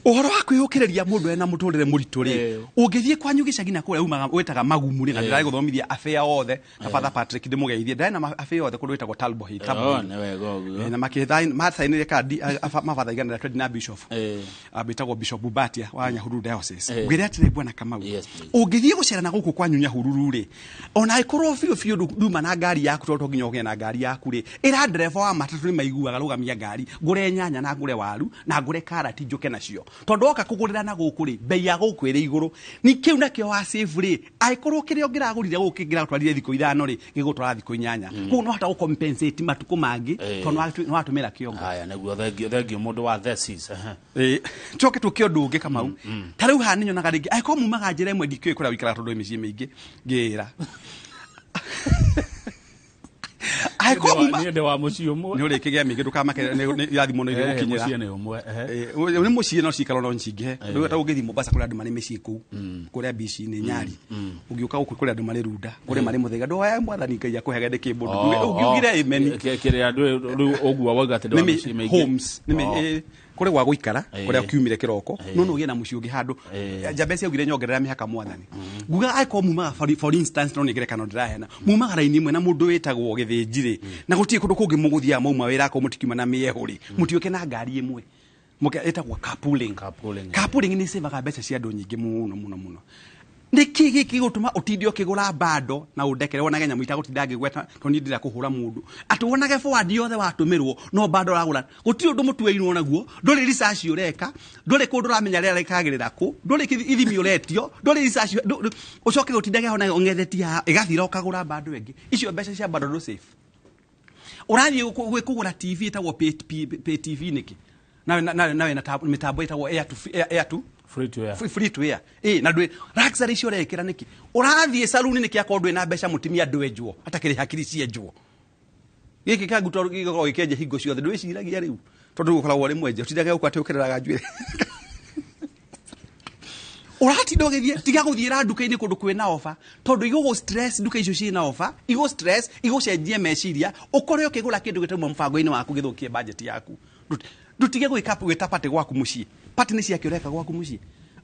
[SPEAKER 3] ũhoro wa kwĩyũkĩrĩria mũndũ ena mũtũrĩre mũritũ rĩ, ũngĩthiĩ kwanyu gĩcagi na kũrĩa umaga wĩtaga Magumu rĩ, na ndĩrarĩ gũthomithia abĩa othe na Father Patrick, ndĩmũgeithie, ndarĩ na abĩa othe kũndũ wĩtagwo Talbo Hill. Talbo
[SPEAKER 2] Oh,
[SPEAKER 3] Hill.
[SPEAKER 2] nĩ wega ũguo.
[SPEAKER 3] Na makĩthainĩre kandi mabatha 120 na bishop wĩtagwo Bishop Bubatia wa Nyahururu Diocese. Ngwĩre atĩrĩ, bwana Kamau,
[SPEAKER 2] Yes, please.
[SPEAKER 3] ũngĩthiĩ gũcera na gũkũ kwanyu Nyahururu rĩ, ona ĩkorwo biũ biũ nduma na ngari yaku, tondũ to nginya ũgĩe na ngari yaku rĩ, ĩra ndereba wa matatũ nĩ maiguaga, rũgamia ngari ngũre nyanya na ngũre waru na ngũre karati njũke nacio, tondũ woka kũgũrĩra na gũkũ rĩ, bei ya gũkũ ĩrĩ igũrũ. Ni kĩu nakĩo wa save rĩ, angĩkorwo kĩrĩa ũngĩragũrire gũkũ kĩngĩratwarire thikũ 5 rĩ, gĩgũtwara thikũ 8. Koguo no hota gũ-compensate matukũ mangĩ, tondũ nĩ watũmĩra kĩongo.
[SPEAKER 2] Haya, nĩguo, thengio, thengio, mũndũ wa thesis.
[SPEAKER 3] Coke tũke ũndũ ũngĩ, Kamau. Ta rĩu haha nĩ nyonaga rĩngĩ angĩkorwo mumaga njĩra ĩmwe, ndikĩũĩ kũrĩa ũikaraga, tondũ wĩ mĩciĩ mĩingĩ ngĩĩra angĩkorwo muma
[SPEAKER 2] Niĩ ndĩ wa mũciĩ ũmwe.
[SPEAKER 3] Nĩ ũrĩkĩgĩa mĩingĩ, ndũkamake, nĩ irathimo no igũgũkinyĩra.
[SPEAKER 2] Mũciĩ nĩ ũmwe.
[SPEAKER 3] Nĩ mũciĩ no cikaro no nyingĩhe. Rĩu ta ũngĩthiĩ Mombasa, kũrĩ andũ marĩ mĩciĩ kũu kũrĩa bici-inĩ Nyari, ũngĩũka gũkũ kũrĩ andũ marĩ Runda, kũrĩ marĩ Mũthaiga. Ndũhoya Mwathani Ngai akũhege ndĩkĩ mũndũ ũngiugire ameni.
[SPEAKER 2] Kĩrĩa rĩu ũguo wauga atĩ ndĩ wa
[SPEAKER 3] Nĩ
[SPEAKER 2] mĩciĩ mĩingĩ.
[SPEAKER 3] Homes nĩ kũrĩ gwa gũikara kũrĩa kiumire kĩroko, no no ũgĩe na mũciĩ ũngĩ handũ. Jabesi augire nyongerera mĩhaka Mwathani. Nguga angĩkorwo mumaga for instance, no nĩ ngerekano ndĩraheana, mumaga raini ĩmwe na mũndũ wĩtagwo Gĩthĩnji rĩ, na gũtirĩ kũndũ kũngĩ mũgũthiaga mauma wĩra, akorwo mũtikiuma na mĩehu rĩ, mũtiũke na ngari ĩmwe. Mũke ĩtagwo carpooling.
[SPEAKER 2] Carpooling.
[SPEAKER 3] Carpooling nĩ savaga mbeca cia andũ nyingĩ mũno mũno mũno. Nĩ kĩ gĩkĩ gĩgũtũma ũtinde ũkĩgũra bando na ũndekere wonage nyamũ itagũtinda ngĩgweta, tondũ niĩ ndĩrenda kũhũra mũndũ atĩ wonage forward yothe watũmĩrwo no bando ũragũra. Gũtirĩ ũndũ mũtuĩirwo naguo, ndũrĩ research ũreka, ndũrĩ kũndũ ũramenya rĩera rĩkagĩrĩra kũ, ndũrĩ ithimi ũretio, ndũrĩ research ũcoke ũtindage ho na ũng'ethetie haha ĩgathira ũkagũra bando ĩngĩ. Icio mbeca cia bando ndũ save. Ũrathiĩ kũgũra TV ĩtagwo pay TV nĩkĩ nawe na mĩtambo ĩtagwo air to air to
[SPEAKER 2] Free to air.
[SPEAKER 3] Free to air, na ndwĩ luxury icio ũrekĩra nĩkĩ? Ũrathiĩ saluni nĩkĩ akorwo ndwĩ na mbeca? Mũtumia ndwenjwo atakĩrĩ hakiri cienjwo, gĩkĩ kĩa nguto gĩkoragwo gĩkĩenja hingo ciothe, ndwĩciragia rĩu tondũ rĩu ũkoragwo ũrĩ mwenje, ũtindage gũkũ atĩ ũkĩreraga njuĩrĩ. Ũratinda ũgĩthiĩ tiga gũthiĩra nduka-inĩ kũndũ kwĩna ofa tondũ igũgũ stress nduka icio ciĩna ofa igũ stress igũcenjie meciria ũkore ũkĩgũra kĩndũ gĩtauma mũbango-inĩ waku gĩthũkie budget yaku. Ndutige gwĩka gwĩta party gwaku mũciĩ. Party nĩ ciake ũreka gwaku mũciĩ.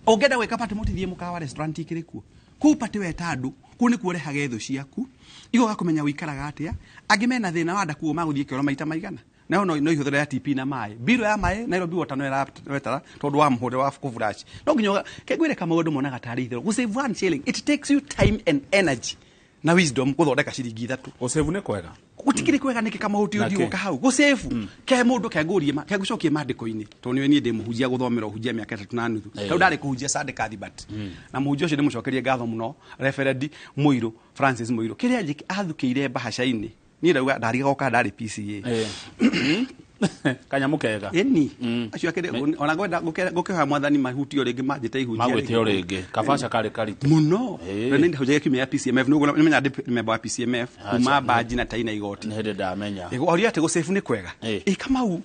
[SPEAKER 3] Ũngĩenda gwĩka party mũtithiĩ mũkawa restaurant ikĩrĩ kuo. Kũu party weta andũ kũu nĩkuo ũrehage thũ ciaku igoka kũmenya ũikaraga atĩa. Angĩ mena thĩna wa nda kuo magũthiĩ kĩoro maita maigana. Nayo no ihũthĩro ya TP na maĩ. Mbirũ ya maĩ Nairobi Water no ĩrawetara tondũ wa mũhũrĩre wa kũflash. No nginya kengwĩre kamaũndũ monaga tarĩ itherũ. Gũ save 1 shilling it takes you time and energy na wisdom gũthondeka ciringi 3.
[SPEAKER 2] Gũsave nĩ kwega.
[SPEAKER 3] Gũtikĩrĩ kwega nĩkĩ kamahuti ũthiĩ gũka hau. Gũsave ke mũndũ kengũrie kengũcokie maandĩko-inĩ tondũ nĩwe niĩ ndĩ mũhunjia gũthomera ũhunjia mĩaka 3.5. Tondũ ndarĩ kũhunjia Sunday Cuthbert. Na mũhunjia ũcio ndĩmũcokerie ngatho mũno Reverend Mũirũ Francis Mũirũ. Kĩrĩa athukĩire mbahaca-inĩ niĩ ndauga ndarigaga kana ndarĩ PCA.
[SPEAKER 2] Kanyamũ kega.
[SPEAKER 3] Ĩni. Acio akĩrĩ ona ngwenda gũkĩhoya mwathani mahutio rĩngĩ manjĩte ihunjia.
[SPEAKER 2] Magwĩte rĩngĩ. Kabaca karĩ karitũ.
[SPEAKER 3] Mũno. Na nĩ ndahunjagia kiumia ya PCMF nĩguo nĩmenya ndĩ member wa PCMF kuma banji na tai na igoti.
[SPEAKER 2] Nĩ hĩndĩ ndamenya.
[SPEAKER 3] Oria atĩ gũsave nĩ kwega. Ĩ Kamau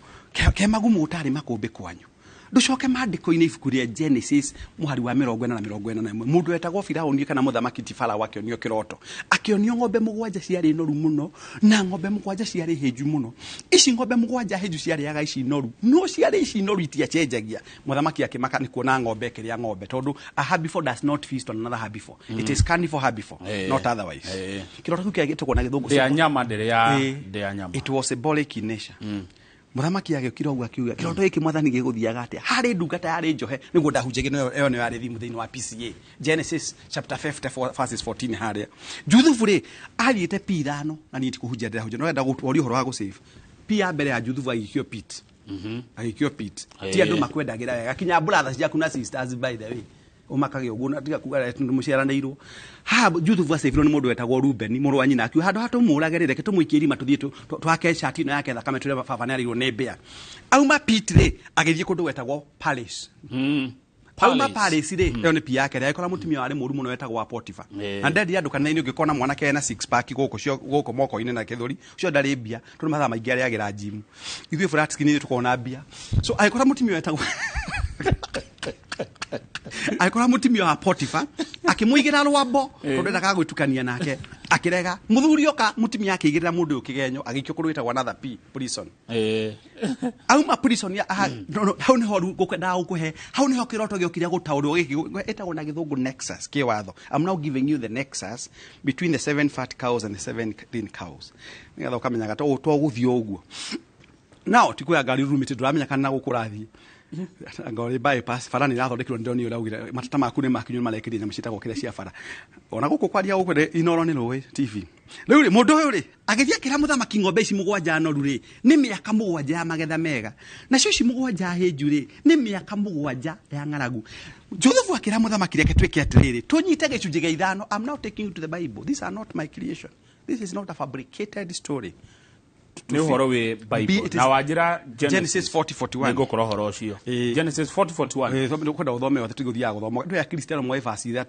[SPEAKER 3] ke magumu ũtarĩ makũmbĩ kwanyu. Nducoke maandĩko-inĩ ibuku rĩa Genesis mũhari wa 41 na 41. Mũndũ wetagwo Firaũni kana mũthamaki ti Farao akĩonio kĩroto. Akĩonio ng'ombe 7 ciarĩ noru mũno na ng'ombe 7 ciarĩ hĩnju mũno. Ici ng'ombe 7 hĩnju ciarĩaga ici noru. No ciarĩ ici noru itiacenjagia. Mũthamaki akĩmaka nĩ kuona ng'ombe ĩkĩrĩa ng'ombe tondũ a herbivore does not feast on another herbivore. It is carnivore herbivore, not otherwise. Kĩroto kĩu kĩagĩtwo na gĩthũngũ.
[SPEAKER 2] Ndĩa nyama ndĩa nyama.
[SPEAKER 3] It was symbolic in nature. Mũthamaki agĩũkira ũguo akiuga kĩroto gĩkĩ mwathani gĩgũthiaga atĩa harĩ ndungata yarĩ njohe nĩguo ndahunjagia ĩyo nĩyo yarĩ thimu thĩinĩ wa PCA Genesis chapter 54 verses 14 harĩa Juthubu rĩ athiĩte P 5 na niĩ tikũhunjia ndĩrahunjia no enda gũtwaria ũhoro wa gũsave P ya mbere ya Juthubu agĩikio pit. Agĩikio pit ti andũ makwendagĩra wega kinya brothers ciaku na sisters by the way umakage ũguo na tiga kuga mũciaranĩirwo. Ha Juthubu acevirwo nĩ mũndũ wetagwo Rubeni mũrũ wa nyina akiuga handũ ha tũmũrage rĩ reke tũmũikie irima tũthiĩ twake cati ĩno yake thakame tũrĩa baba nĩarĩirwo nĩ mbĩa. Auma pit rĩ agĩthiĩ kũndũ gwetagwo Palace. Auma Palace rĩ ĩyo nĩ pi yake rĩ agĩkora mũtumia warĩ mũũru mũno wetagwo wa Potiphar. Na ndendire andũ kanitha-inĩ ũngĩkona mwanake ena six pack gũkũ moko-inĩ na gĩthũri ũcio ndarĩ mbia tondũ mathaa maingĩ arĩagĩra gym. Ithuĩ flat skin ithuĩ tũkoragwo na mbia. So agĩkora mũtumia wetagwo agĩkora mũtumia wa Potiphar akĩmũigĩra rwambo tondũ endaga gwĩtukania nake akĩrega. Mũthuri oka mũtumia akĩigĩrĩra mũndũ ũyũ kĩgenyo agĩikio kũndũ gwĩtagwo another P prison. Auma prison hau nĩho ngũkwendaga gũkũhe hau nĩho kĩroto gĩokire gũtaũrwo gĩkĩ ĩtagwo na gĩthũngũ nexus kĩwatho. I'm now giving you the nexus between the 7 fat cows and the 7 lean cows nĩgetha ũkamenyaga to gũthiĩ ũguo. Now tikuoya ngari rumĩte ndũramenya kana gũkũ ũrathiĩ. Ngori bypass bara nĩ irathondekirwo ndĩronire ũraugire matata maku nĩ makinyu marekĩria nyamũ ciĩtagwo kĩrĩa cia bara. Ona gũkũ kwaria gũkũ Inoro nĩ rũĩ TV. Rĩu rĩ mũndũ ũyũ rĩ agĩthiĩ akĩra mũthamaki ng'ombe ici 7 noru rĩ nĩ mĩaka 7 ya magetha mega nacio ici 7 hĩnju rĩ nĩ mĩaka 7 ya ng'aragu. Joseph akĩra mũthamaki reke twĩke atĩrĩrĩ tũnyite gĩcunjĩ gĩa 5. I'm now taking you to the Bible. These are not my creation. This is not a fabricated story.
[SPEAKER 2] Nĩ ũhoro wĩ Bible na wanjĩra
[SPEAKER 3] Genesis 40:41
[SPEAKER 2] nĩngũkora ũhoro ũcio. Genesis 40:41
[SPEAKER 3] kwenda ũthome othe tũgũthiaga gũthoma ndũ ya Kristiano moe verse 3.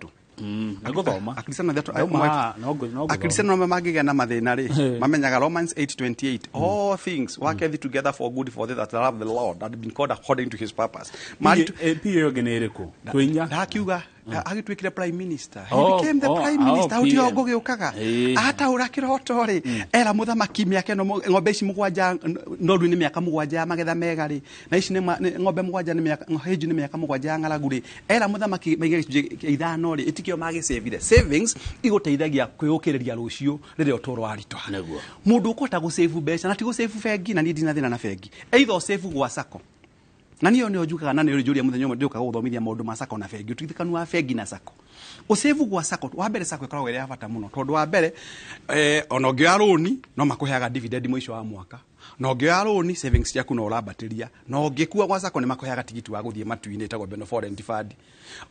[SPEAKER 2] Nĩngũthoma.
[SPEAKER 3] Akristiano 3 Akristiano mangĩgĩa na mathĩna rĩ mamenyaga Romans 8:28 all things worketh together for good for they that love the Lord and been called according to his purpose.
[SPEAKER 2] P ĩyo ĩngĩ nĩ ĩrĩkũ? Twĩ inya.
[SPEAKER 3] Ndakiuga agĩtuĩkire prime minister. He became the prime minister. Hau tiho ngũgĩũkaga. Ataũra kĩroto rĩ era mũthamaki mĩaka ĩno ng'ombe ici 7 noru nĩ mĩaka 7 ya magetha mega rĩ na ici nĩ ng'ombe 7 nĩ mĩaka hĩnju nĩ mĩaka 7 ya ng'aragu rĩ era mũthamaki maige gĩcunjĩ kĩa 5 rĩ ĩtikĩo magĩcevire. Savings igũteithagia kwĩũkĩrĩria rũciũ rĩrĩa ũtũũro waritũha. Mũndũ ũkũhota gũsave mbeca na ti gũsave bengi na niĩ ndina thĩna na bengi. Either ũsave gwa sacco. Na niĩ nĩyo njugaga na nĩyo njũria mũthenya ũmwe ndĩũkaga gũthomithia maũndũ ma sacco na bengi ũtigithũkanu wa bengi na sacco. Ũsave gwa sacco wa mbere sacco ĩkoragwo ĩrĩ ya bata mũno tondũ wa mbere ona ũngĩoya rũni no makũheaga dividend mũico wa mwaka. Na ũngĩoya rũni savings ciaku no ũrambatĩria. Na ũngĩkua gwa sacco nĩ makũheaga tigiti wa gũthiĩ matu-inĩ ĩtagwo benevolent fund.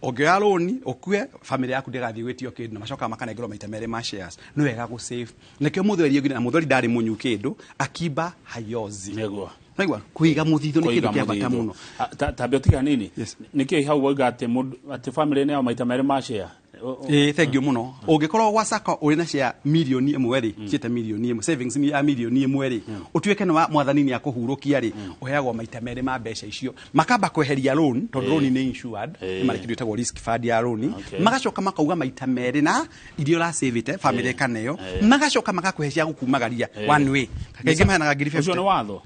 [SPEAKER 3] Ũngĩoya rũni ũkue family yaku ndĩgathiĩ gwĩtio kĩndũ na macokaga makanengerwo maita merĩ ma shares. Nĩ wega gũsave. Nĩkĩo mũthuri na mũthuri ndarĩ mũnyu kĩndũ akiba hayozi.
[SPEAKER 2] Nĩguo.
[SPEAKER 3] Naigua kũiga mũthithũ nĩ kĩndũ kĩa bata mũno.
[SPEAKER 2] Tambia ũtiga nini.
[SPEAKER 3] Yes.
[SPEAKER 2] Nĩkĩ hau wauga atĩ mũndũ atĩ family nĩ maita merĩ ma share?
[SPEAKER 3] Ĩĩ, thank you mũno. Ũngĩkorwo gwa sacco ũrĩ na share 1 million rĩ, ciĩte 1 million, savings ya 1 million rĩ, ũtuĩke nĩ wa mwathani nĩ akũhurũkia rĩ, ũheagwo maita merĩ ma mbeca icio. Makamba kweheria loan, tondũ loan nĩ insured, nĩ marĩ kĩndũ gĩtagwo risk fund ya loan. Magacoka makauga maita merĩ na iria ũrasavĩte family ĩkaneo, magacoka magakũhe cia gũkumagaria one way. Kaingĩ maheanaga ngiri
[SPEAKER 2] Ũcio nĩ
[SPEAKER 3] 50.
[SPEAKER 2] watho.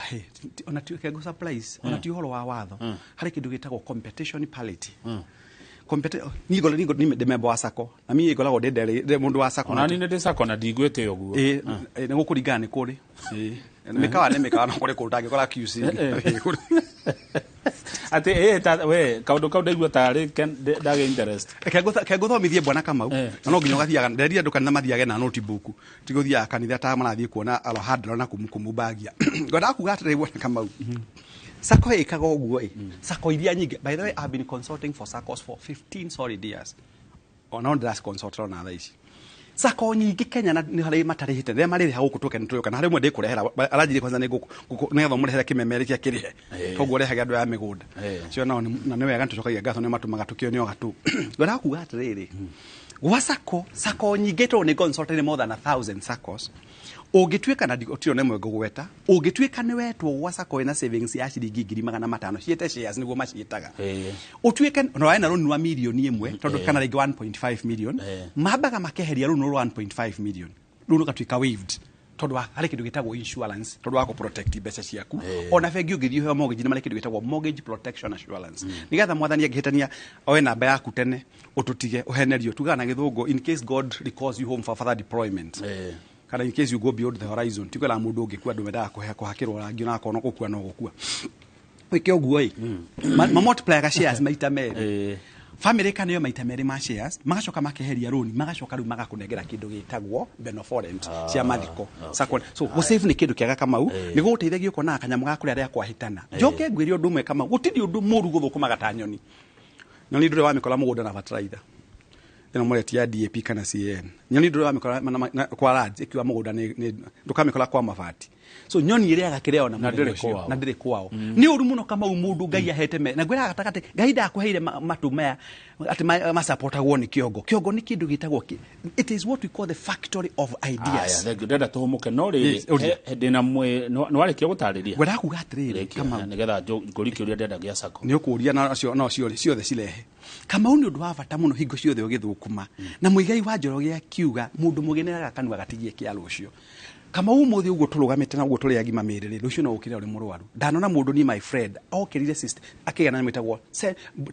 [SPEAKER 3] Hey, ona ti kengo surprise, ona ti ũhoro wa watho, harĩ kĩndũ gĩtagwo competition parity. Niĩ ndĩ member wa sacco na niĩ ngoragwo ndĩ mũndũ wa sacco.
[SPEAKER 2] Ona niĩ nĩ ndĩ sacco na ndiguĩte ũguo.
[SPEAKER 3] Ĩĩ, nĩ gũkũringana nĩ kũrĩ. Ĩĩ, mĩkawa nĩ mĩkawa, no kũrĩ kũndũ ũtangĩkora QC.
[SPEAKER 2] Atĩ ĩ ta we kaũndũ kau ndaigua tarĩ ndagĩ interest.
[SPEAKER 3] Reke ngũthomithie, bwana Kamau. Na no nginya ũgathiaga, nderire andũ kanitha mathiage na notebook, ti gũthiaga kanitha ta marathiĩ kuona Alejandro na kũmumbagia. Ngwendaga kuga atĩrĩrĩ, bwana Kamau, sacco ĩkaga ũguo ĩ, sacco iria nyingĩ, by the way, I've been consulting for saccos for 15 solid years, ona no ndĩra consult ona thaa ici. Sacco nyingĩ Kenya na nĩ harĩ matarĩhĩte, rĩrĩa marĩrĩha gũkũ tũke nĩ tũrĩũka, na harĩ ũmwe ndĩkũrehera aranjirie kwanza nĩ nĩgetha ũmũrehere kĩmemerekia kĩrĩhe, koguo ũrehage andũ aya mĩgũnda cio nao na nĩ wega, nĩtũcokagia ngatho nĩ matũmaga tũkĩonio gatũ. Ngwendaga kuga atĩrĩrĩ, gwa sacco, sacco nyingĩ, tondũ nĩ consulted more than 1,000 saccos, ũngĩtuĩka na gũtirĩ ona ĩmwe ngũgweta, ũngĩtuĩka nĩ wetwo gwa sacco ĩna savings ya ciringi 500,000, ciĩte shares nĩguo maciĩtaga, ũtuĩke na wena rũni rwa 1 million tondũ kana rĩngĩ 1.5 million, mambaga makeheria rũni rwa 1.5 million, rũu rũgatuĩka waived, tondũ harĩ kĩndũ gĩtagwo insurance, tondũ wa kũ-protect mbeca ciaku. Ona bengi ũngĩthiĩ ũheo mortgage, nĩ marĩ kĩndũ gĩtagwo mortgage protection assurance, nĩgetha mwathani angĩhĩtania oe namba yaku tene ũtũtige ũhenerio, tugaga na gĩthũngũ, in case God recalls you home for further deployment, kana in case you go beyond the horizon. Ti kwĩra mũndũ ũngĩkua, andũ mendaga kũhakĩrwo rangi, ona akorwo no gũkua no gũkua wĩke ũguo ĩ, ma multiplyaga shares maita merĩ, family ĩkaneo maita merĩ ma shares, magacoka makeheria rũni, magacoka rĩu magakũnengera kĩndũ gĩtagwo benevolent cia mathiko. Sacco. So gũsave nĩ kĩndũ kĩega, Kamau, nĩ gũgũteithagia ũkonaga kanyamũ ga kũrĩa rĩa kwahĩtana. Njoke ngwĩre ũndũ ũmwe, Kamau, gũtirĩ ũndũ mũru gũthũkũmaga ta nyoni. Nyoni ndũrĩ wamĩkora mũgũnda na fertilizer ĩno mũretia ya DAP kana CAN. Nyoni ndũrĩ wamĩkora kwa ranch ĩkiuga mũgũnda ndũkamĩkora kwa mabati. So nyoni ĩrĩaga kĩrĩa ona
[SPEAKER 2] Na
[SPEAKER 3] mũthenya
[SPEAKER 2] ndĩrĩ
[SPEAKER 3] ũcio,
[SPEAKER 2] kwao.
[SPEAKER 3] Na ndĩrĩ kwao. Nĩ ũru mũno, Kamau, mũndũ Ngai ahete me na ngwĩraga gatagatĩ, Ngai ndakũheire matũ maya atĩ macapotagwo nĩ kĩongo. Kĩongo nĩ kĩndũ gĩtagwo it is what we call the factory of
[SPEAKER 2] Aya,
[SPEAKER 3] ideas.
[SPEAKER 2] thank you. Ndĩrenda tũhũmũke no rĩrĩ,
[SPEAKER 3] Yes, ũria.
[SPEAKER 2] Ndĩna mwĩ nĩ warĩkia gũtarĩria?
[SPEAKER 3] Ngwendaga kuga atĩrĩrĩ,
[SPEAKER 2] Rĩkia,
[SPEAKER 3] Kamau,
[SPEAKER 2] nĩgetha ngũrie kĩũria ndĩrenda gĩa sacco.
[SPEAKER 3] Nĩ ũkũria na cio no cio ciothe cirehe. Kamau, nĩ ũndũ wa bata mũno hingo ciothe ũgĩthũkũma, na Mũigai wa Njoroge akiuga mũndũ mũgeneraga kanua gatigie kĩa rũciũ. Kamau, ũmũthĩ ũguo tũrũgamĩte na ũguo tũrĩ agima mĩĩrĩ rĩ, rũciũ no ũkĩre ũrĩ mũrwaru. Ndanona mũndũ ni my friend okĩrire cyst akĩgĩa na nyamũ ĩtagwo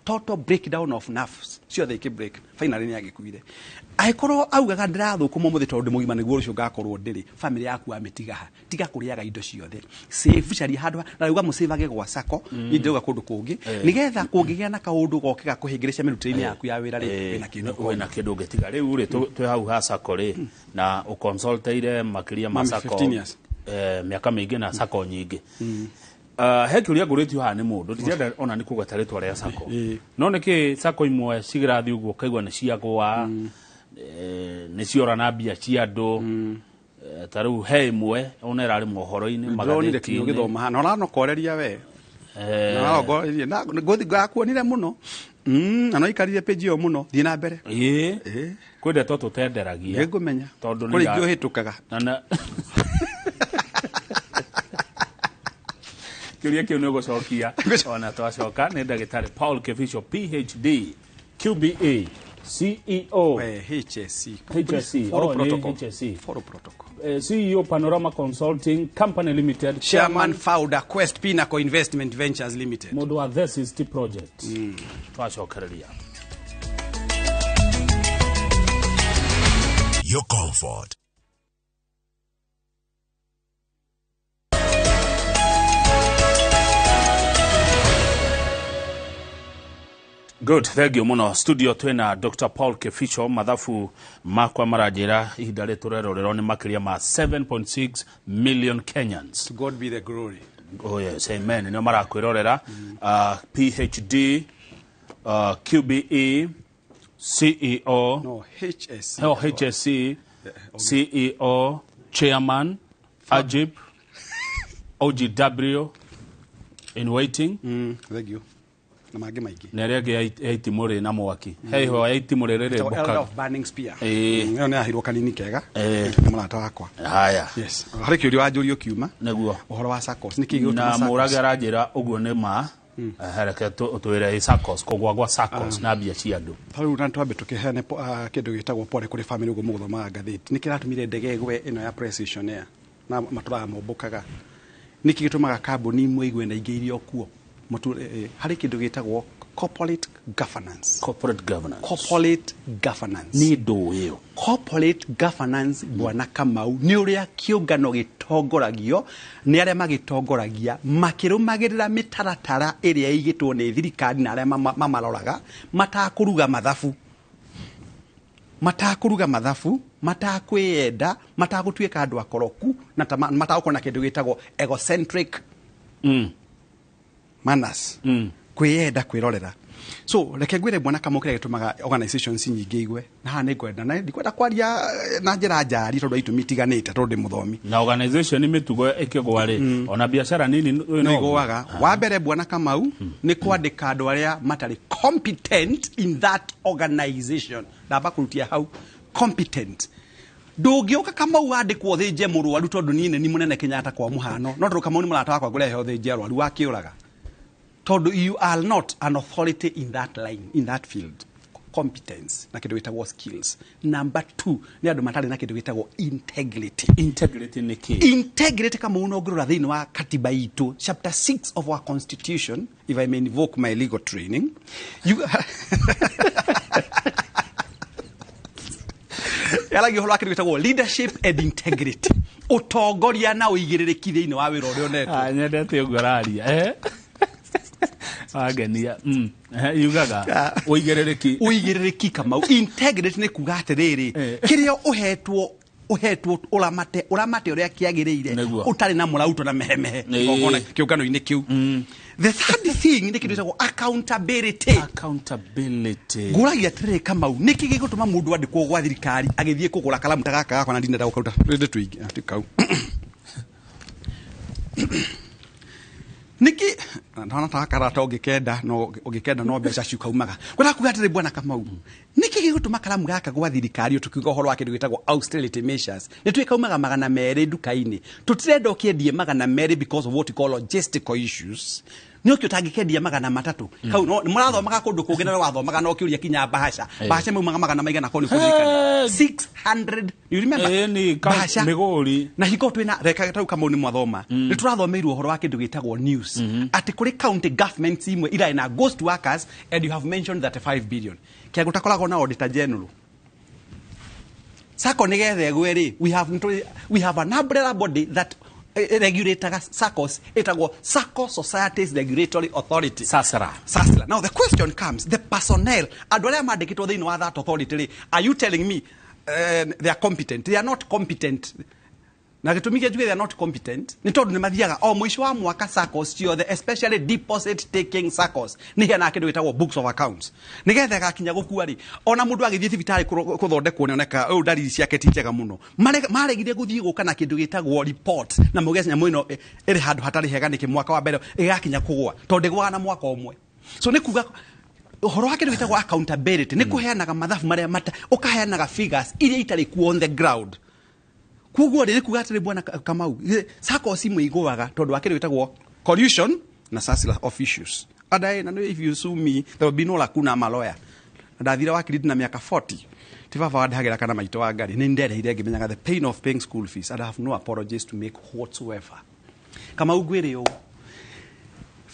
[SPEAKER 3] total breakdown of nerves, ciothe ikĩ break, finally nĩ agĩkuire. Angĩkorwo augaga ndĩrathũkũma ũmũthĩ tondũ ndĩ mũgima nĩguo rũciũ ngakorwo ndĩrĩ, family yaku amĩtiga ha? Tiga kũrĩaga indo ciothe, save, caria handũ na rĩuga mũsavage gwa sacco. Niĩ ndĩrauga kũndũ kũngĩ, nĩgetha kũngĩgĩa na kaũndũ goke gakũhĩngĩrĩcia mĩrutĩre-inĩ yaku ya wĩra rĩ, wĩna kĩndũ.
[SPEAKER 2] Wĩna kĩndũ ũngĩtiga. Rĩu rĩ, twĩ hau ha sacco rĩ, na ũconsulteire makĩria ma
[SPEAKER 3] Mami,
[SPEAKER 2] sacco
[SPEAKER 3] 15 years.
[SPEAKER 2] Mĩaka mĩingĩ na sacco nyingĩ. He kĩũria ngũrĩtio haha nĩ mũndũ, ndĩrenda ona nĩ kũgweta rĩtwa rĩa sacco, no nĩkĩ sacco imwe cigĩrathiĩ ũguo ũkaigua nĩ ciagũa, nĩ ciora na mbia cia andũ? Ta rĩu he ĩmwe ona ĩrarĩ mohoro-inĩ,
[SPEAKER 3] Ndĩronire kinya
[SPEAKER 2] magathĩti-inĩ.
[SPEAKER 3] ũgĩthoma hana ũranokoreria we. Na ngakuonire mũno, na no ikarire page ĩyo mũno. Thiĩ na mbere.
[SPEAKER 2] Ĩĩ.
[SPEAKER 3] Ĩĩ.
[SPEAKER 2] Kwĩ ndeto tũtenderagia.
[SPEAKER 3] Nĩngũmenya.
[SPEAKER 2] Tondũ nĩ
[SPEAKER 3] Kũrĩ ingĩ ũhĩtũkaga.
[SPEAKER 2] Na kĩũria kĩu nĩ ũgũcokia ona twacoka. Nĩ ndagĩtarĩ Paul Kibicho, PhD, QBE, CEO.
[SPEAKER 3] We, HSC.
[SPEAKER 2] HSC.
[SPEAKER 3] Follow
[SPEAKER 2] Oh, nĩ
[SPEAKER 3] protocol.
[SPEAKER 2] HSC.
[SPEAKER 3] Follow protocol.
[SPEAKER 2] CEO Panorama Consulting Company Limited.
[SPEAKER 3] Chairman, founder, Quest Pinnacle Investment Ventures Limited.
[SPEAKER 2] Mũndũ wa The City Project. Twacokereria.
[SPEAKER 1] Your comfort.
[SPEAKER 2] Good, thank you muno. Studio twina Dr. Paul Kibicho. Mathabu makwa maranjĩra ihinda rĩ tũrerorerwo nĩ makĩria ma 7.6 million Kenyans.
[SPEAKER 3] To God be the glory.
[SPEAKER 2] Oh yes, amen. Nĩo marakwĩrorera. PhD, QBE, CEO.
[SPEAKER 3] No, HSC.
[SPEAKER 2] Oh, HSC, CEO, Chairman, Ajib. OGW in waiting.
[SPEAKER 3] Thank you. Na mangĩ maingĩ.
[SPEAKER 2] Na ĩrĩa ĩngĩ ya itimũ rĩ na mwaki, he ihũa ya itimũ rĩrĩ
[SPEAKER 3] Ĩtagwo Elder
[SPEAKER 2] rĩmbũkaga.
[SPEAKER 3] of Burning Spear.
[SPEAKER 2] Ĩĩ.
[SPEAKER 3] Ĩyo nĩ yaheirwo kanini kega.
[SPEAKER 2] Ĩĩ.
[SPEAKER 3] Nĩ mũrata wakwa.
[SPEAKER 2] Haya.
[SPEAKER 3] Yes. Harĩ kĩũria wanjũria ũkiuma.
[SPEAKER 2] Nĩguo.
[SPEAKER 3] Ũhoro wa SACCOS. Nĩkĩ gĩgũtũma
[SPEAKER 2] Na
[SPEAKER 3] SACCOS?
[SPEAKER 2] mũrage aranjĩra ũguo nĩ ma. Reke twĩre ĩ SACCOS, kũgwa gwa SACCOS na mbia cia andũ.
[SPEAKER 3] Ta rĩu na twambe tũkĩheane kĩndũ gĩtagwo pole kũrĩ family ũguo mũgũthomaga ngathĩti. Nĩ kĩratũmire ndege ĩgwe ĩno ya Precision Air na matũraga mombũkaga. Nĩkĩ gĩtũmaga kambuni imwe igwe na ingĩ iria kuo? Harĩ kĩndũ gĩtagwo corporate governance.
[SPEAKER 2] Corporate governance.
[SPEAKER 3] Corporate governance.
[SPEAKER 2] Nĩ ndũ ĩyo.
[SPEAKER 3] Corporate governance, Bwana Kamau, nĩ ũrĩa kĩũngano gĩtongoragio nĩ arĩa magĩtongoragia makĩrũmagĩrĩra mĩtaratara ĩrĩa ĩigĩtwo nĩ thirikari na arĩa mamaroraga, matakũruga mathabu, matakũruga mathabu, matakwĩyenda, matagũtuĩka andũ akoroku na matagũkorwo na kĩndũ gĩtagwo egocentric manners, kwĩyenda, kwĩrorera. So reke ngwĩre, Bwana Kamau, kĩrĩa gĩtũmaga organizations nyingĩ igwe, na haha nĩ ngwenda na ndikwenda kwaria na njĩra njari tondũ wa itũmi itiganĩte, tondũ ndĩ mũthomi.
[SPEAKER 2] Na organization mĩtugo ĩkĩgwa rĩ, ona biacara nini ũyũ
[SPEAKER 3] nĩ
[SPEAKER 2] no
[SPEAKER 3] igũaga. Wa mbere, Bwana Kamau, nĩ kwandĩka andũ arĩa matarĩ competent in that organization. Ndamba kũrutia hau competent. Ndũngĩũka, Kamau, wandĩkwo ũthĩnje mũrwaru tondũ niĩ nĩ ni mũnene Kenyatta kwa mũhano, no tondũ Kamau nĩ mũrata wakwa ngũrehe ũthĩnje arwaru, wakĩũraga, tondũ you are not an authority in that line, in that field. Competence na kĩndũ gĩtagwo skills. Number two nĩ andũ matarĩ na kĩndũ gĩtagwo integrity.
[SPEAKER 2] Integrity nĩ kĩ?
[SPEAKER 3] Integrity, kama ũngĩrora thĩinĩ wa katiba itũ, chapter 6 of our constitution, if I may invoke my legal training, you yaragia ũhoro wa kĩndũ gĩtagwo leadership and integrity, ũtongoria na ũigĩrĩrĩki thĩinĩ wa wĩra ũrĩa ũnetwo.
[SPEAKER 2] Ah, nyendete ũguo araria, wangenia. Yugaga ũigĩrĩrĩki.
[SPEAKER 3] Ũigĩrĩrĩki, Kamau. Integrity nĩ kuga atĩrĩrĩ, kĩrĩa ũhetwo, ũhetwo ũramate, ũramate ũrĩa kĩagĩrĩire,
[SPEAKER 2] Nĩguo.
[SPEAKER 3] ũtarĩ na mũrauto na mehemehe
[SPEAKER 2] Ĩĩ.
[SPEAKER 3] kĩgongona kĩũngano-inĩ kĩu. The third thing nĩ kĩndũ gĩtagwo accountability.
[SPEAKER 2] Accountability.
[SPEAKER 3] Ngũragia atĩrĩrĩ, Kamau, nĩkĩ gĩgũtũma mũndũ andĩkwo gwa thirikari agĩthiĩ kũgũra karamu ta gaka gakwa na ndinenda gũkaruta rĩndĩ tũingĩ ati kau nĩkĩ ndona ta karata ũngĩkenda no ũngĩkenda no mbeca ciukaumaga. Kwenda kuga atĩrĩ, Bwana Kamau, nĩkĩ gĩgũtũma karamu gaka gwa thirikari, tũkiuga ũhoro wa kĩndũ gĩtagwo austerity measures, nĩ tuĩ kaumaga 200 nduka-inĩ, tũtirenda ũkĩendie 200 because of what we call logistical issues, nĩ ũkĩ ũtangĩkendia 300 kau no mũrathomaga kũndũ kũngĩ na wathomaga no ũkĩũria kinya bahasha, bahasha maumaga magana maigana korwo nĩ kũririkana? 600, you remember?
[SPEAKER 2] Ĩĩ, ni
[SPEAKER 3] Bahasha.
[SPEAKER 2] mĩgũri.
[SPEAKER 3] Na hingo twĩna reka tau, Kamau, nĩ mwathoma, nĩ tũrathomeirwo ũhoro wa kĩndũ gĩtagwo news atĩ kũrĩ county governments imwe irarĩ na ghost workers, and you have mentioned 35 billion kĩango takoragwo na auditor general. Sacco nĩgetha ĩgwe rĩ, we have an umbrella body that regulataga SACCOs, ĩtagwo Sacco Societies Regulatory Authority.
[SPEAKER 2] Sasra.
[SPEAKER 3] SASRA. Now the question comes, the personnel, andũ arĩa mandĩkĩtwo thĩinĩ wa that authority rĩ, are you telling me they are competent? They are not competent. Na gĩtũmi kĩa njuge they are not competent nĩ tondũ nĩ mathiaga o mũico wa mwaka, SACCOs ciothe, especially deposit taking SACCOs, nĩ heanaga kĩndũ gĩtagwo books of accounts nĩgetha ĩgakinya gũkua rĩ, ona mũndũ agĩthiĩ thibitarĩ kũthondekwo nĩoneka ũyũ ndariri ciake ti njega mũno. Maregire gũthiĩ gũka na kĩndũ gĩtagwo report na mauge nyamũ ĩno ĩrĩ handũ hatarĩ hega nĩkĩ mwaka wa mbere ĩgakinya kũgũa, tondũ ndĩgũaga na mwaka ũmwe. So nĩ kuga ũhoro wa kĩndũ gĩtagwo accountability nĩ kũheanaga mathabu marĩa mata ũkaheanaga figures iria itarĩ kuo on the ground. Koguo rĩ, nĩ kuga atĩrĩ, Bwana Kamau, SACCOs imwe igũaga tondũ wa kĩndũ gĩtagwo collusion na SASRA officials. And I, na if you sue me, there will be no lacuna. I'm a lawyer na ndathire wakiri na mĩaka 40. Ti baba wandĩhagĩra kana maitũ wa ngari, nĩ ndereire ngĩmenyaga the pain of paying school fees, and I have no apologies to make whatsoever. Kamau, ngwĩre ũũ,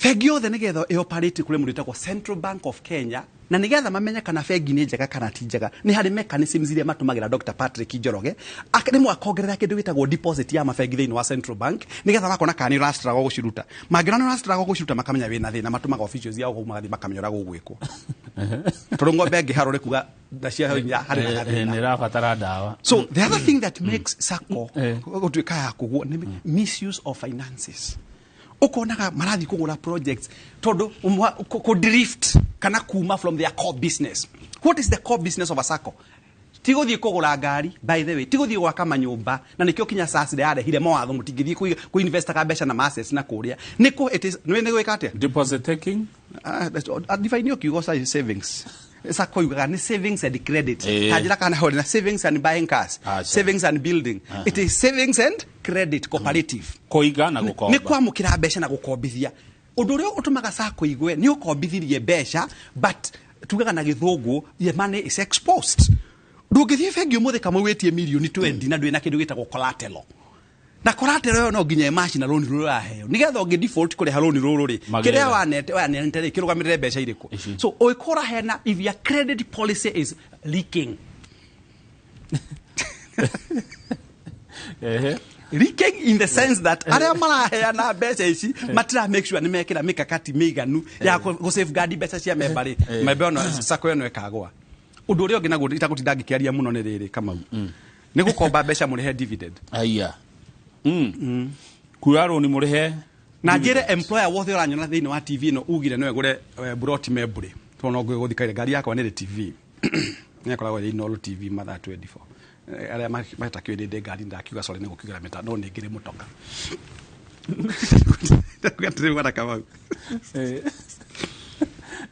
[SPEAKER 3] bengi yothe nĩgetha ĩoperate kũrĩ mũndũ wĩtagwo Central Bank of Kenya, na nĩgetha mamenye kana bengi nĩ njega kana ti njega, nĩ harĩ mechanisms iria matũmagĩra. Dr Patrick Njoroge rĩmwe akongerera kĩndũ gĩtagwo deposit ya mabengi thĩinĩ wa Central Bank nĩgetha makona kana nĩ ũrastruggle gũciruta. Mangĩona nĩ ũrastruggle gũciruta, makamenya wĩna thĩna, matũmaga officials yao kũu, magathiĩ makamenya ũrĩa gũgwĩkwo, tondũ ng'ombe ĩngĩharwo nĩ kuga nda cia hinya harĩ na gathĩna.
[SPEAKER 2] Nä rabatara ndawa.
[SPEAKER 3] So the other thing that makes SACCO gũtuĩka ya kũgwo nĩ misuse of finances. Ũkonaga marathiĩ kũgũra projects tondũ kũ drift kana kuma from their core business. What is the core business of a SACCO? Ti gũthiĩ kũgũra ngari, by the way, ti gũthiĩ gwaka manyũmba, na nĩkĩo kinya SARS yarehire mawatho mũtingĩthiĩ kũinvestaga mbeca na assets na kũrĩa. Nĩ kũ it is nĩ gwĩka atĩa?
[SPEAKER 2] Deposit taking.
[SPEAKER 3] Define yo kiugo savings. Sacco yugaga nĩ savings and credit.
[SPEAKER 2] Eh.
[SPEAKER 3] Ta njĩra kana hore na savings and buying cars,
[SPEAKER 2] Acha.
[SPEAKER 3] savings and building. It is savings and credit cooperative.
[SPEAKER 2] Kũiga na
[SPEAKER 3] Nĩ
[SPEAKER 2] gũkomba.
[SPEAKER 3] kwamũkĩra mbeca na gũkombithia. Ũndũ ũrĩa ũtũmaga sacco igwe nĩ ũkombithirie mbeca, but tugaga na gĩthũngũ the money is exposed. Ndũngĩthiĩ bengi ũmũthĩ kamwe wĩtie mirioni 20 na ndwĩ na kĩndũ gĩtagwo collateral. Na collateral ĩyo no nginya ĩmaci na rũni rũrũ ũraheo nĩgetha ũngĩ default kũrĩha rũni rũrũ rĩ,
[SPEAKER 2] Magĩrĩre.
[SPEAKER 3] kĩrĩa wanete wanete rĩ kĩrũgamĩrĩre mbeca irĩkũ.
[SPEAKER 2] Ici.
[SPEAKER 3] So ũngĩkorwo hena, if your credit policy is leaking,
[SPEAKER 2] Ehe.
[SPEAKER 3] leaking in the sense that arĩa maraheana mbeca ici matira make sure nĩ mekĩra mĩkakati mĩiganu ya gũ safeguard mbeca cia memba rĩ, memba ĩno sacco ĩno ĩkagwa. Ũndũ ũrĩa ũngĩ naguo itagũtinda ngĩkĩaria mũno nĩ rĩrĩ, Kamau, nĩ gũkomba mbeca mũrĩhe dividend.
[SPEAKER 2] Aya. Kuoya rũni mũrĩhe.
[SPEAKER 3] Na njĩre employer wothe ũranyona thĩinĩ wa TV ĩno ugire no ĩgũre buroti membũrĩ, tondũ no ngũgũthikaire ngari yakwa nĩ rĩ TV nĩ ĩkoragwo ĩ Inooro TV mathaa 24. Arĩa matakĩũĩ nĩ ndĩ ngari, ndakiuga sorry nĩ gũkiugĩra mĩta, no nĩ ngĩrĩ mũtoka. Ndakuga atĩrĩ, bwana Kamau,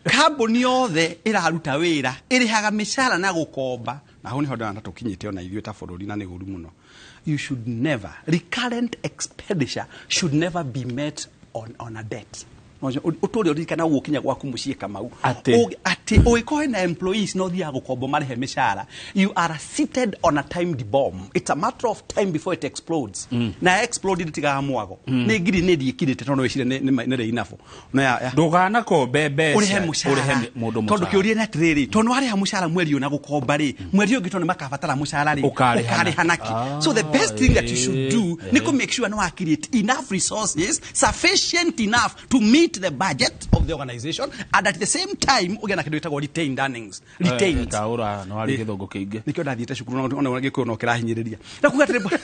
[SPEAKER 3] kambuni yothe ĩraruta wĩra ĩrĩhaga mĩcara na gũkomba, na hau nĩho ndĩrona tũkinyĩte ona ithuĩ ta bũrũri, na nĩ ũru mũno. You should never, recurrent expenditure should never be met on a debt. Ũtũre ũririkana ũguo kinya gwaku mũciĩ, Kamau.
[SPEAKER 2] Atĩ?
[SPEAKER 3] Atĩ ũngĩkorwo wĩna employees no ũthiaga gũkomba marĩhe mĩcara, you are seated on a timed bomb. It's a matter of time before it explodes. Na explode ndĩtigaga mwago. Nĩ ngiri nĩ ndiĩkirĩte tondũ wĩcire nĩ rĩ inabo no ya
[SPEAKER 2] Ndũganakombe mbeca
[SPEAKER 3] ũrĩhe mũcara
[SPEAKER 2] ũrĩhe mũndũ
[SPEAKER 3] tondũ
[SPEAKER 2] mũcara.
[SPEAKER 3] kĩũria nĩ atĩrĩrĩ, tondũ warĩha mũcara mweri ũyũ na gũkomba rĩ, mweri ũyũ ũngĩ tondũ nĩ makabatara mũcara rĩ,
[SPEAKER 2] Ũkarĩha
[SPEAKER 3] ũkarĩha
[SPEAKER 2] naki?
[SPEAKER 3] naki? So the best thing that you should do nĩ kũ make sure nĩ wa create enough resources sufficient enough to meet the budget of the organization, and at the same time ũgĩe na kĩndũ gĩtagwo retained earnings, retained.
[SPEAKER 2] Taũra no arĩ gĩthũngũ kĩingĩ.
[SPEAKER 3] Nikio ndathiĩte cukuru ona gĩkũyũ no kĩrahinyĩrĩria na kuga atĩrĩ,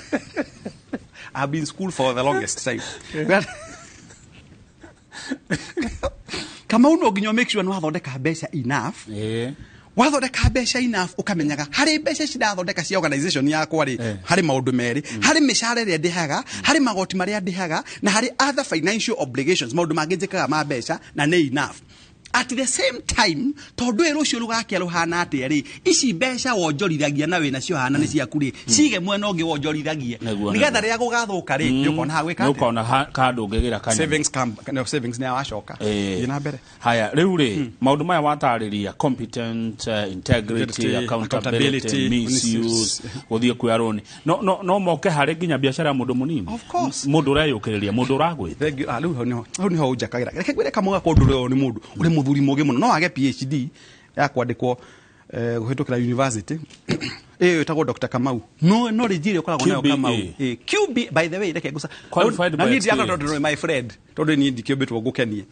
[SPEAKER 3] I've been in school for the longest time. Kamau, no nginya make sure nĩ wathondeka mbeca enough. Wathondeka mbeca enough, ũkamenyaga harĩ mbeca ici ndathondeka cia organization yakwa rĩ, harĩ maũndũ merĩ: harĩ mĩcara ĩrĩa ndĩhaga, harĩ magoti marĩa ndĩhaga, na harĩ other financial obligations, maũndũ mangĩ njĩkaga ma mbeca, na nĩ enough. At the same time, tondũ ĩ rũciũ rũgakĩa rũhana atĩa rĩ, ici mbeca wonjorithagia na wĩna cio hana nĩ ciaku rĩ, cige mwena ũngĩ wonjorithagie, nĩgetha rĩrĩa gũgathũka rĩ, nĩ ũkona ha gwĩka
[SPEAKER 2] Nĩ
[SPEAKER 3] atĩa.
[SPEAKER 2] ũkona kandũ ũngĩgĩra kanyamũ.
[SPEAKER 3] Savings no, savings nĩ wacoka. Thiĩ na mbere.
[SPEAKER 2] Haya, rĩu rĩ, maũndũ maya watarĩria, competent, integrity,
[SPEAKER 3] Integrity,
[SPEAKER 2] accountability,
[SPEAKER 3] accountability,
[SPEAKER 2] misuse,
[SPEAKER 3] misuse.
[SPEAKER 2] gũthiĩ kuoya rũni, no moke harĩ nginya biacara ya mũndũ mũnini?
[SPEAKER 3] Of course.
[SPEAKER 2] Mũndũ ũreyũkĩrĩria, mũndũ ũragwĩte.
[SPEAKER 3] Thank you. Ah, rĩu hau nĩho ũnjakagĩra. Reke ngwĩre kamwe gakwa, ũndũ ũrĩa nĩ mũndũ ũrĩ mũthuri mũgĩ mũno, no age PhD ya kwandĩkwo kũhĩtũkĩra university ĩyo ĩtagwo Dr. Kamau, no knowledge ĩrĩa ũkoragwo nayo
[SPEAKER 2] QBE.
[SPEAKER 3] Kamau. QB, by the way, reke ngũca
[SPEAKER 2] Qualified
[SPEAKER 3] na
[SPEAKER 2] by
[SPEAKER 3] niĩ ndiaga
[SPEAKER 2] experience.
[SPEAKER 3] tondũ nĩ my friend, tondũ niĩ ndikĩũmbĩtwo ngũkenie.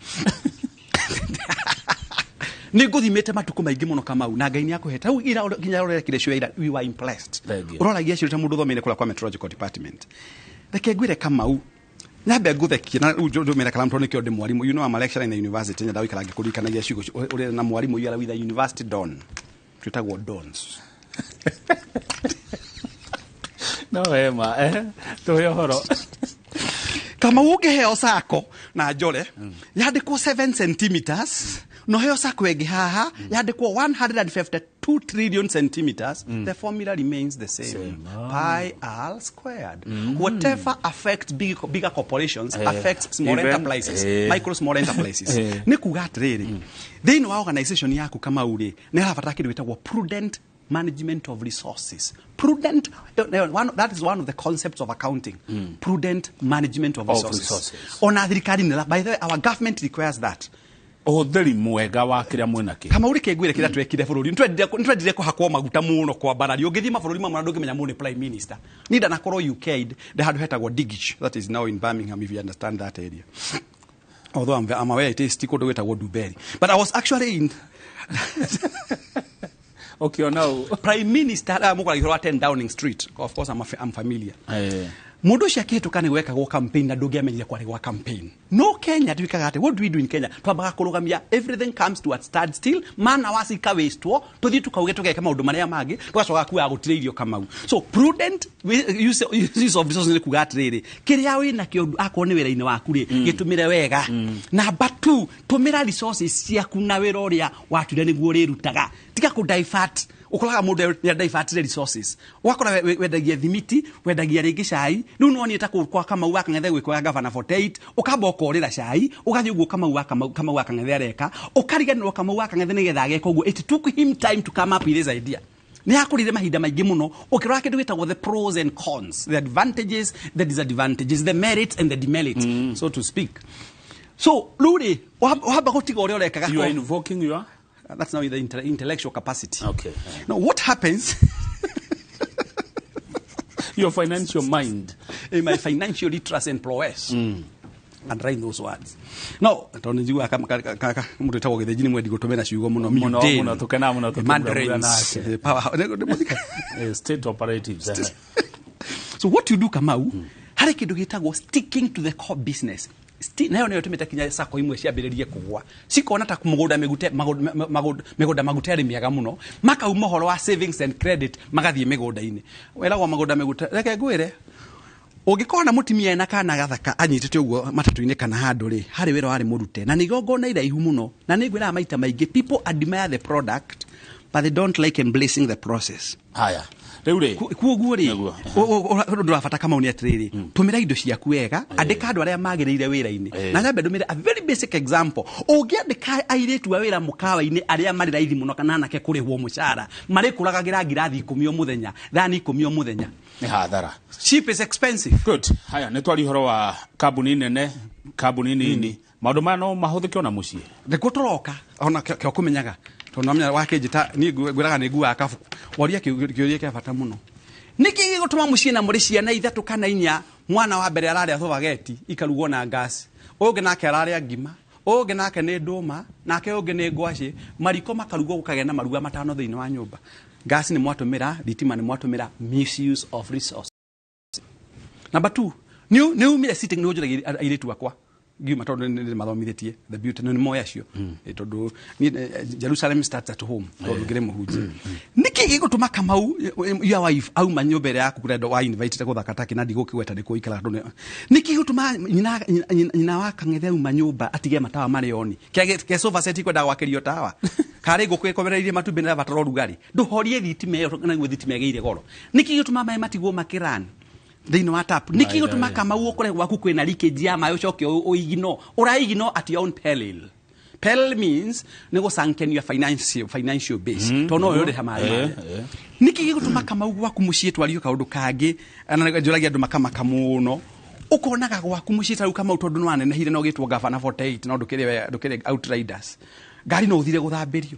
[SPEAKER 3] Nĩ ngũthimĩte matukũ maingĩ mũno, Kamau, na Ngai nĩ akũhete hau ira nginya ũrekire cio ira, we were impressed.
[SPEAKER 2] Thank you.
[SPEAKER 3] Ũroragia cio ta mũndũ ũthomeire kũrĩa kwa meteorological department. Reke ngwĩre Kamau, nyambe ngũthekie na rĩu ndũmĩre kalamu tondũ nĩkĩo ndĩ mwarimũ. You know I'm a lecturer in the university. Nyenda gũikara ngĩkũririkanagia ciugo ũrĩ na mwarimũ. You are with a university don, twĩtagwo dons.
[SPEAKER 2] No wema, tũhe ũhoro.
[SPEAKER 3] Kamau, ũngĩheo sako na njore yandĩkwo 7 centimeters, no heo sako ĩngĩ haha yandĩkwo 152 trillion centimeters, the formula remains the same,
[SPEAKER 2] Same.
[SPEAKER 3] Pi r squared. Whatever affects bigger corporations affects small enterprises, micro small enterprises. Nĩ kuga atĩrĩrĩ, thĩinĩ wa organization yaku, Kamau rĩ, nĩ harabatara kĩndũ gĩtagwo prudent management of resources. Prudent, that is one of the concepts of accounting, prudent management of
[SPEAKER 2] Of
[SPEAKER 3] resources.
[SPEAKER 2] resources.
[SPEAKER 3] Ona thirikari nĩ, by the way, our government requires that.
[SPEAKER 2] Ũhũthĩri mwega wa kĩrĩa mwĩna kĩ.
[SPEAKER 3] Kamau, reke ngwĩre kĩrĩa twekire bũrũri. Nĩtwendire kũhakwo maguta mũno kwambarario. Ũngĩthiĩ mabũrũri mamwe na ndũngĩmenya mũndũ nĩ prime minister. Niĩ ndanakorwo UK, ndĩ handũ hetagwo Digich, that is now in Birmingham, if you understand that area, although I'm aware it is ti kũndũ gwĩtagwo Duberi, but I was actually in
[SPEAKER 2] Ũkĩona ũ
[SPEAKER 3] prime minister mũkoragia ũhoro wa 10 Downing Street. Of course I'm familiar. Mundu ucio akihituka ni gwekagwo campaign na ndungiamenyire kwari gwa campaign. No Kenya twikaga ati, what do we do in Kenya? Twambaga kurugamia, everything comes to a standstill, mana wacika wastwo, tuthie tukauge tugeke maundu maria mangi, tugacoka kuga gutire irio Kamau. So prudent use of resources ni kuga atiriri, kiria wi nakio akorwo ni wira-ini waku ri, gitumire wega. Number 2, tumira resources ciaku na wira uria watuire niguo urirutaga. Tiga ku divert, ukoraga mundu ni divert resources, wakora wendagia thimiti, wendagia ringi cai, riu no nieta kwa Kamau wa Kang'ethe gwikwo gavana 48, ukamba ukorira cai, ugathie uguo Kamau wa Kamau wa Kang'ethe areka, ukariganirwo Kamau wa Kang'ethe nigetha ageka uguo. It took him time to come up with this idea. Ni akurire mahinda maingi muno ukirora kindu gitagwo the pros and cons, the advantages, the disadvantages, the merits and the demerits, so to speak. So ruri wamba gutiga uria urekaga.
[SPEAKER 2] You are invoking your
[SPEAKER 3] That's now the intellectual capacity.
[SPEAKER 2] Okay.
[SPEAKER 3] Now, what happens?
[SPEAKER 2] Your financial mind.
[SPEAKER 3] In my financial literacy and prowess. And write those words. Now, tondu njiguaga mundu wĩtagwo Gĩthĩnji nĩ mwendi gũtũmĩra ciugo mũno.
[SPEAKER 2] Mũno, mũno, tũkenaga mũno tũkĩmũramũra
[SPEAKER 3] Mandarins.
[SPEAKER 2] nake.
[SPEAKER 3] Power.
[SPEAKER 2] State operatives.
[SPEAKER 3] So what you do, Kamau, harĩ kĩndũ gĩtagwo sticking to the core business. Nayo nĩyo ĩtũmĩte kinya sacco imwe ciambĩrĩrie kũgwa, cikona ta mũgũnda mĩgute mĩgũnda magute arĩ mĩega mũno, makauma ũhoro wa savings and credit magathiĩ mĩgũnda-inĩ. Weragwo mũgũnda mĩgute, reke ngwĩre, ũngĩkorwo na mũtumia ena kana gathaka anyitĩte ũguo matatũ-inĩ kana handũ rĩ, harĩ wĩra warĩ mũrute na nĩ igongona iraihu mũno, na nĩ ngwĩraga maita maingĩ, people admire the product but they don't like embracing the process.
[SPEAKER 2] Haya, rĩu rĩ,
[SPEAKER 3] Kuoguo rĩ,
[SPEAKER 2] Nĩguo.
[SPEAKER 3] ũndũ wa bata Kamau nĩ atĩrĩrĩ, tũmĩra indo ciaku wega, andĩka andũ arĩa magĩrĩire wĩra-inĩ. Na nyambe ndũmĩre a very basic example. Ũngĩandĩka airĩtu a wĩra mũkawa-inĩ arĩa marĩ raithi mũno kana anake kũrĩhwo mũcara, marĩkũragagĩra ngirathi 10 o mũthenya, thani 10 o mũthenya.
[SPEAKER 2] Nĩ hathara.
[SPEAKER 3] Cheap is expensive.
[SPEAKER 2] Good. Haya, nĩ twari ũhoro wa kambuni nene, kambuni nini, maũndũ maya no mahũthĩke ona mũciĩ.
[SPEAKER 3] Nĩkuo tũroka ona kĩo kũmenyaga, tondũ namenya wakĩnjĩta niĩ ngwĩraga nĩ nguaga kabuku, woria kĩũria kĩa bata mũno. Nĩkĩ gĩgũtũma mũciĩ na mũrĩ ciana 3 kana 4, mwana wa mbere ararĩa spaghetti ikarugwo na gas, ũngĩ nake ararĩa ngima, ũngĩ nake nĩ ndũma, nake ũngĩ nĩ ngwacĩ, mariko makarugwo gũkagĩa na maruga 5 thĩinĩ wa nyũmba. Gas nĩ mwatũmĩra, thitima nĩ mwatũmĩra, misuse of resource. Number 2, nĩ umire sitting, nĩ ũnjũragia airĩtu akwa ngiuma tondu nĩ mathomithĩtie the beauty nĩ moya acio, tondu Jerusalem starts at home, tondu ngĩrĩ mũhunjia. Nĩkĩ gĩgũtũma Kamau your wife auma nyũmba ĩrĩa yaku kũrĩa wa invite gũthaka taki na ndigũkĩgweta nĩ kũ ikaraga, tondu nĩkĩ gĩgũtũma nyina wa Kang'ethe auma nyũmba atige matawa marĩ oni ke sofa set ikwendaga gwakĩrio tawa karĩ ngũkũ ĩkomereirie matumbĩ nĩ ĩrabatara ũrugarĩ, ndũhorie thitima ĩyo nĩguo thitima ĩgĩire goro. Nĩkĩ gĩgũtũma maĩ matigwo makĩran thĩinĩ wa tap? Nĩkĩ gĩgũtũma Kamau ũkore gwaku kwĩna leakage ya maĩ ũcoke ũigino ũraigino at your own peril? Peril means nĩ gũsanken your financial base, tondũ no ũrĩha maĩ marĩa. Nĩkĩ gĩgũtũma Kamau gwaku mũciĩ twario kaũndũ kangĩ na njũragia andũ makamaka mũno, ũkonaga gwaku mũciĩ ta rĩu Kamau, tondũ nĩ wanenehire na ũgĩtwo gavana 48 no ndũkĩrĩ outriders, ngari no ũthire gũthambĩrio.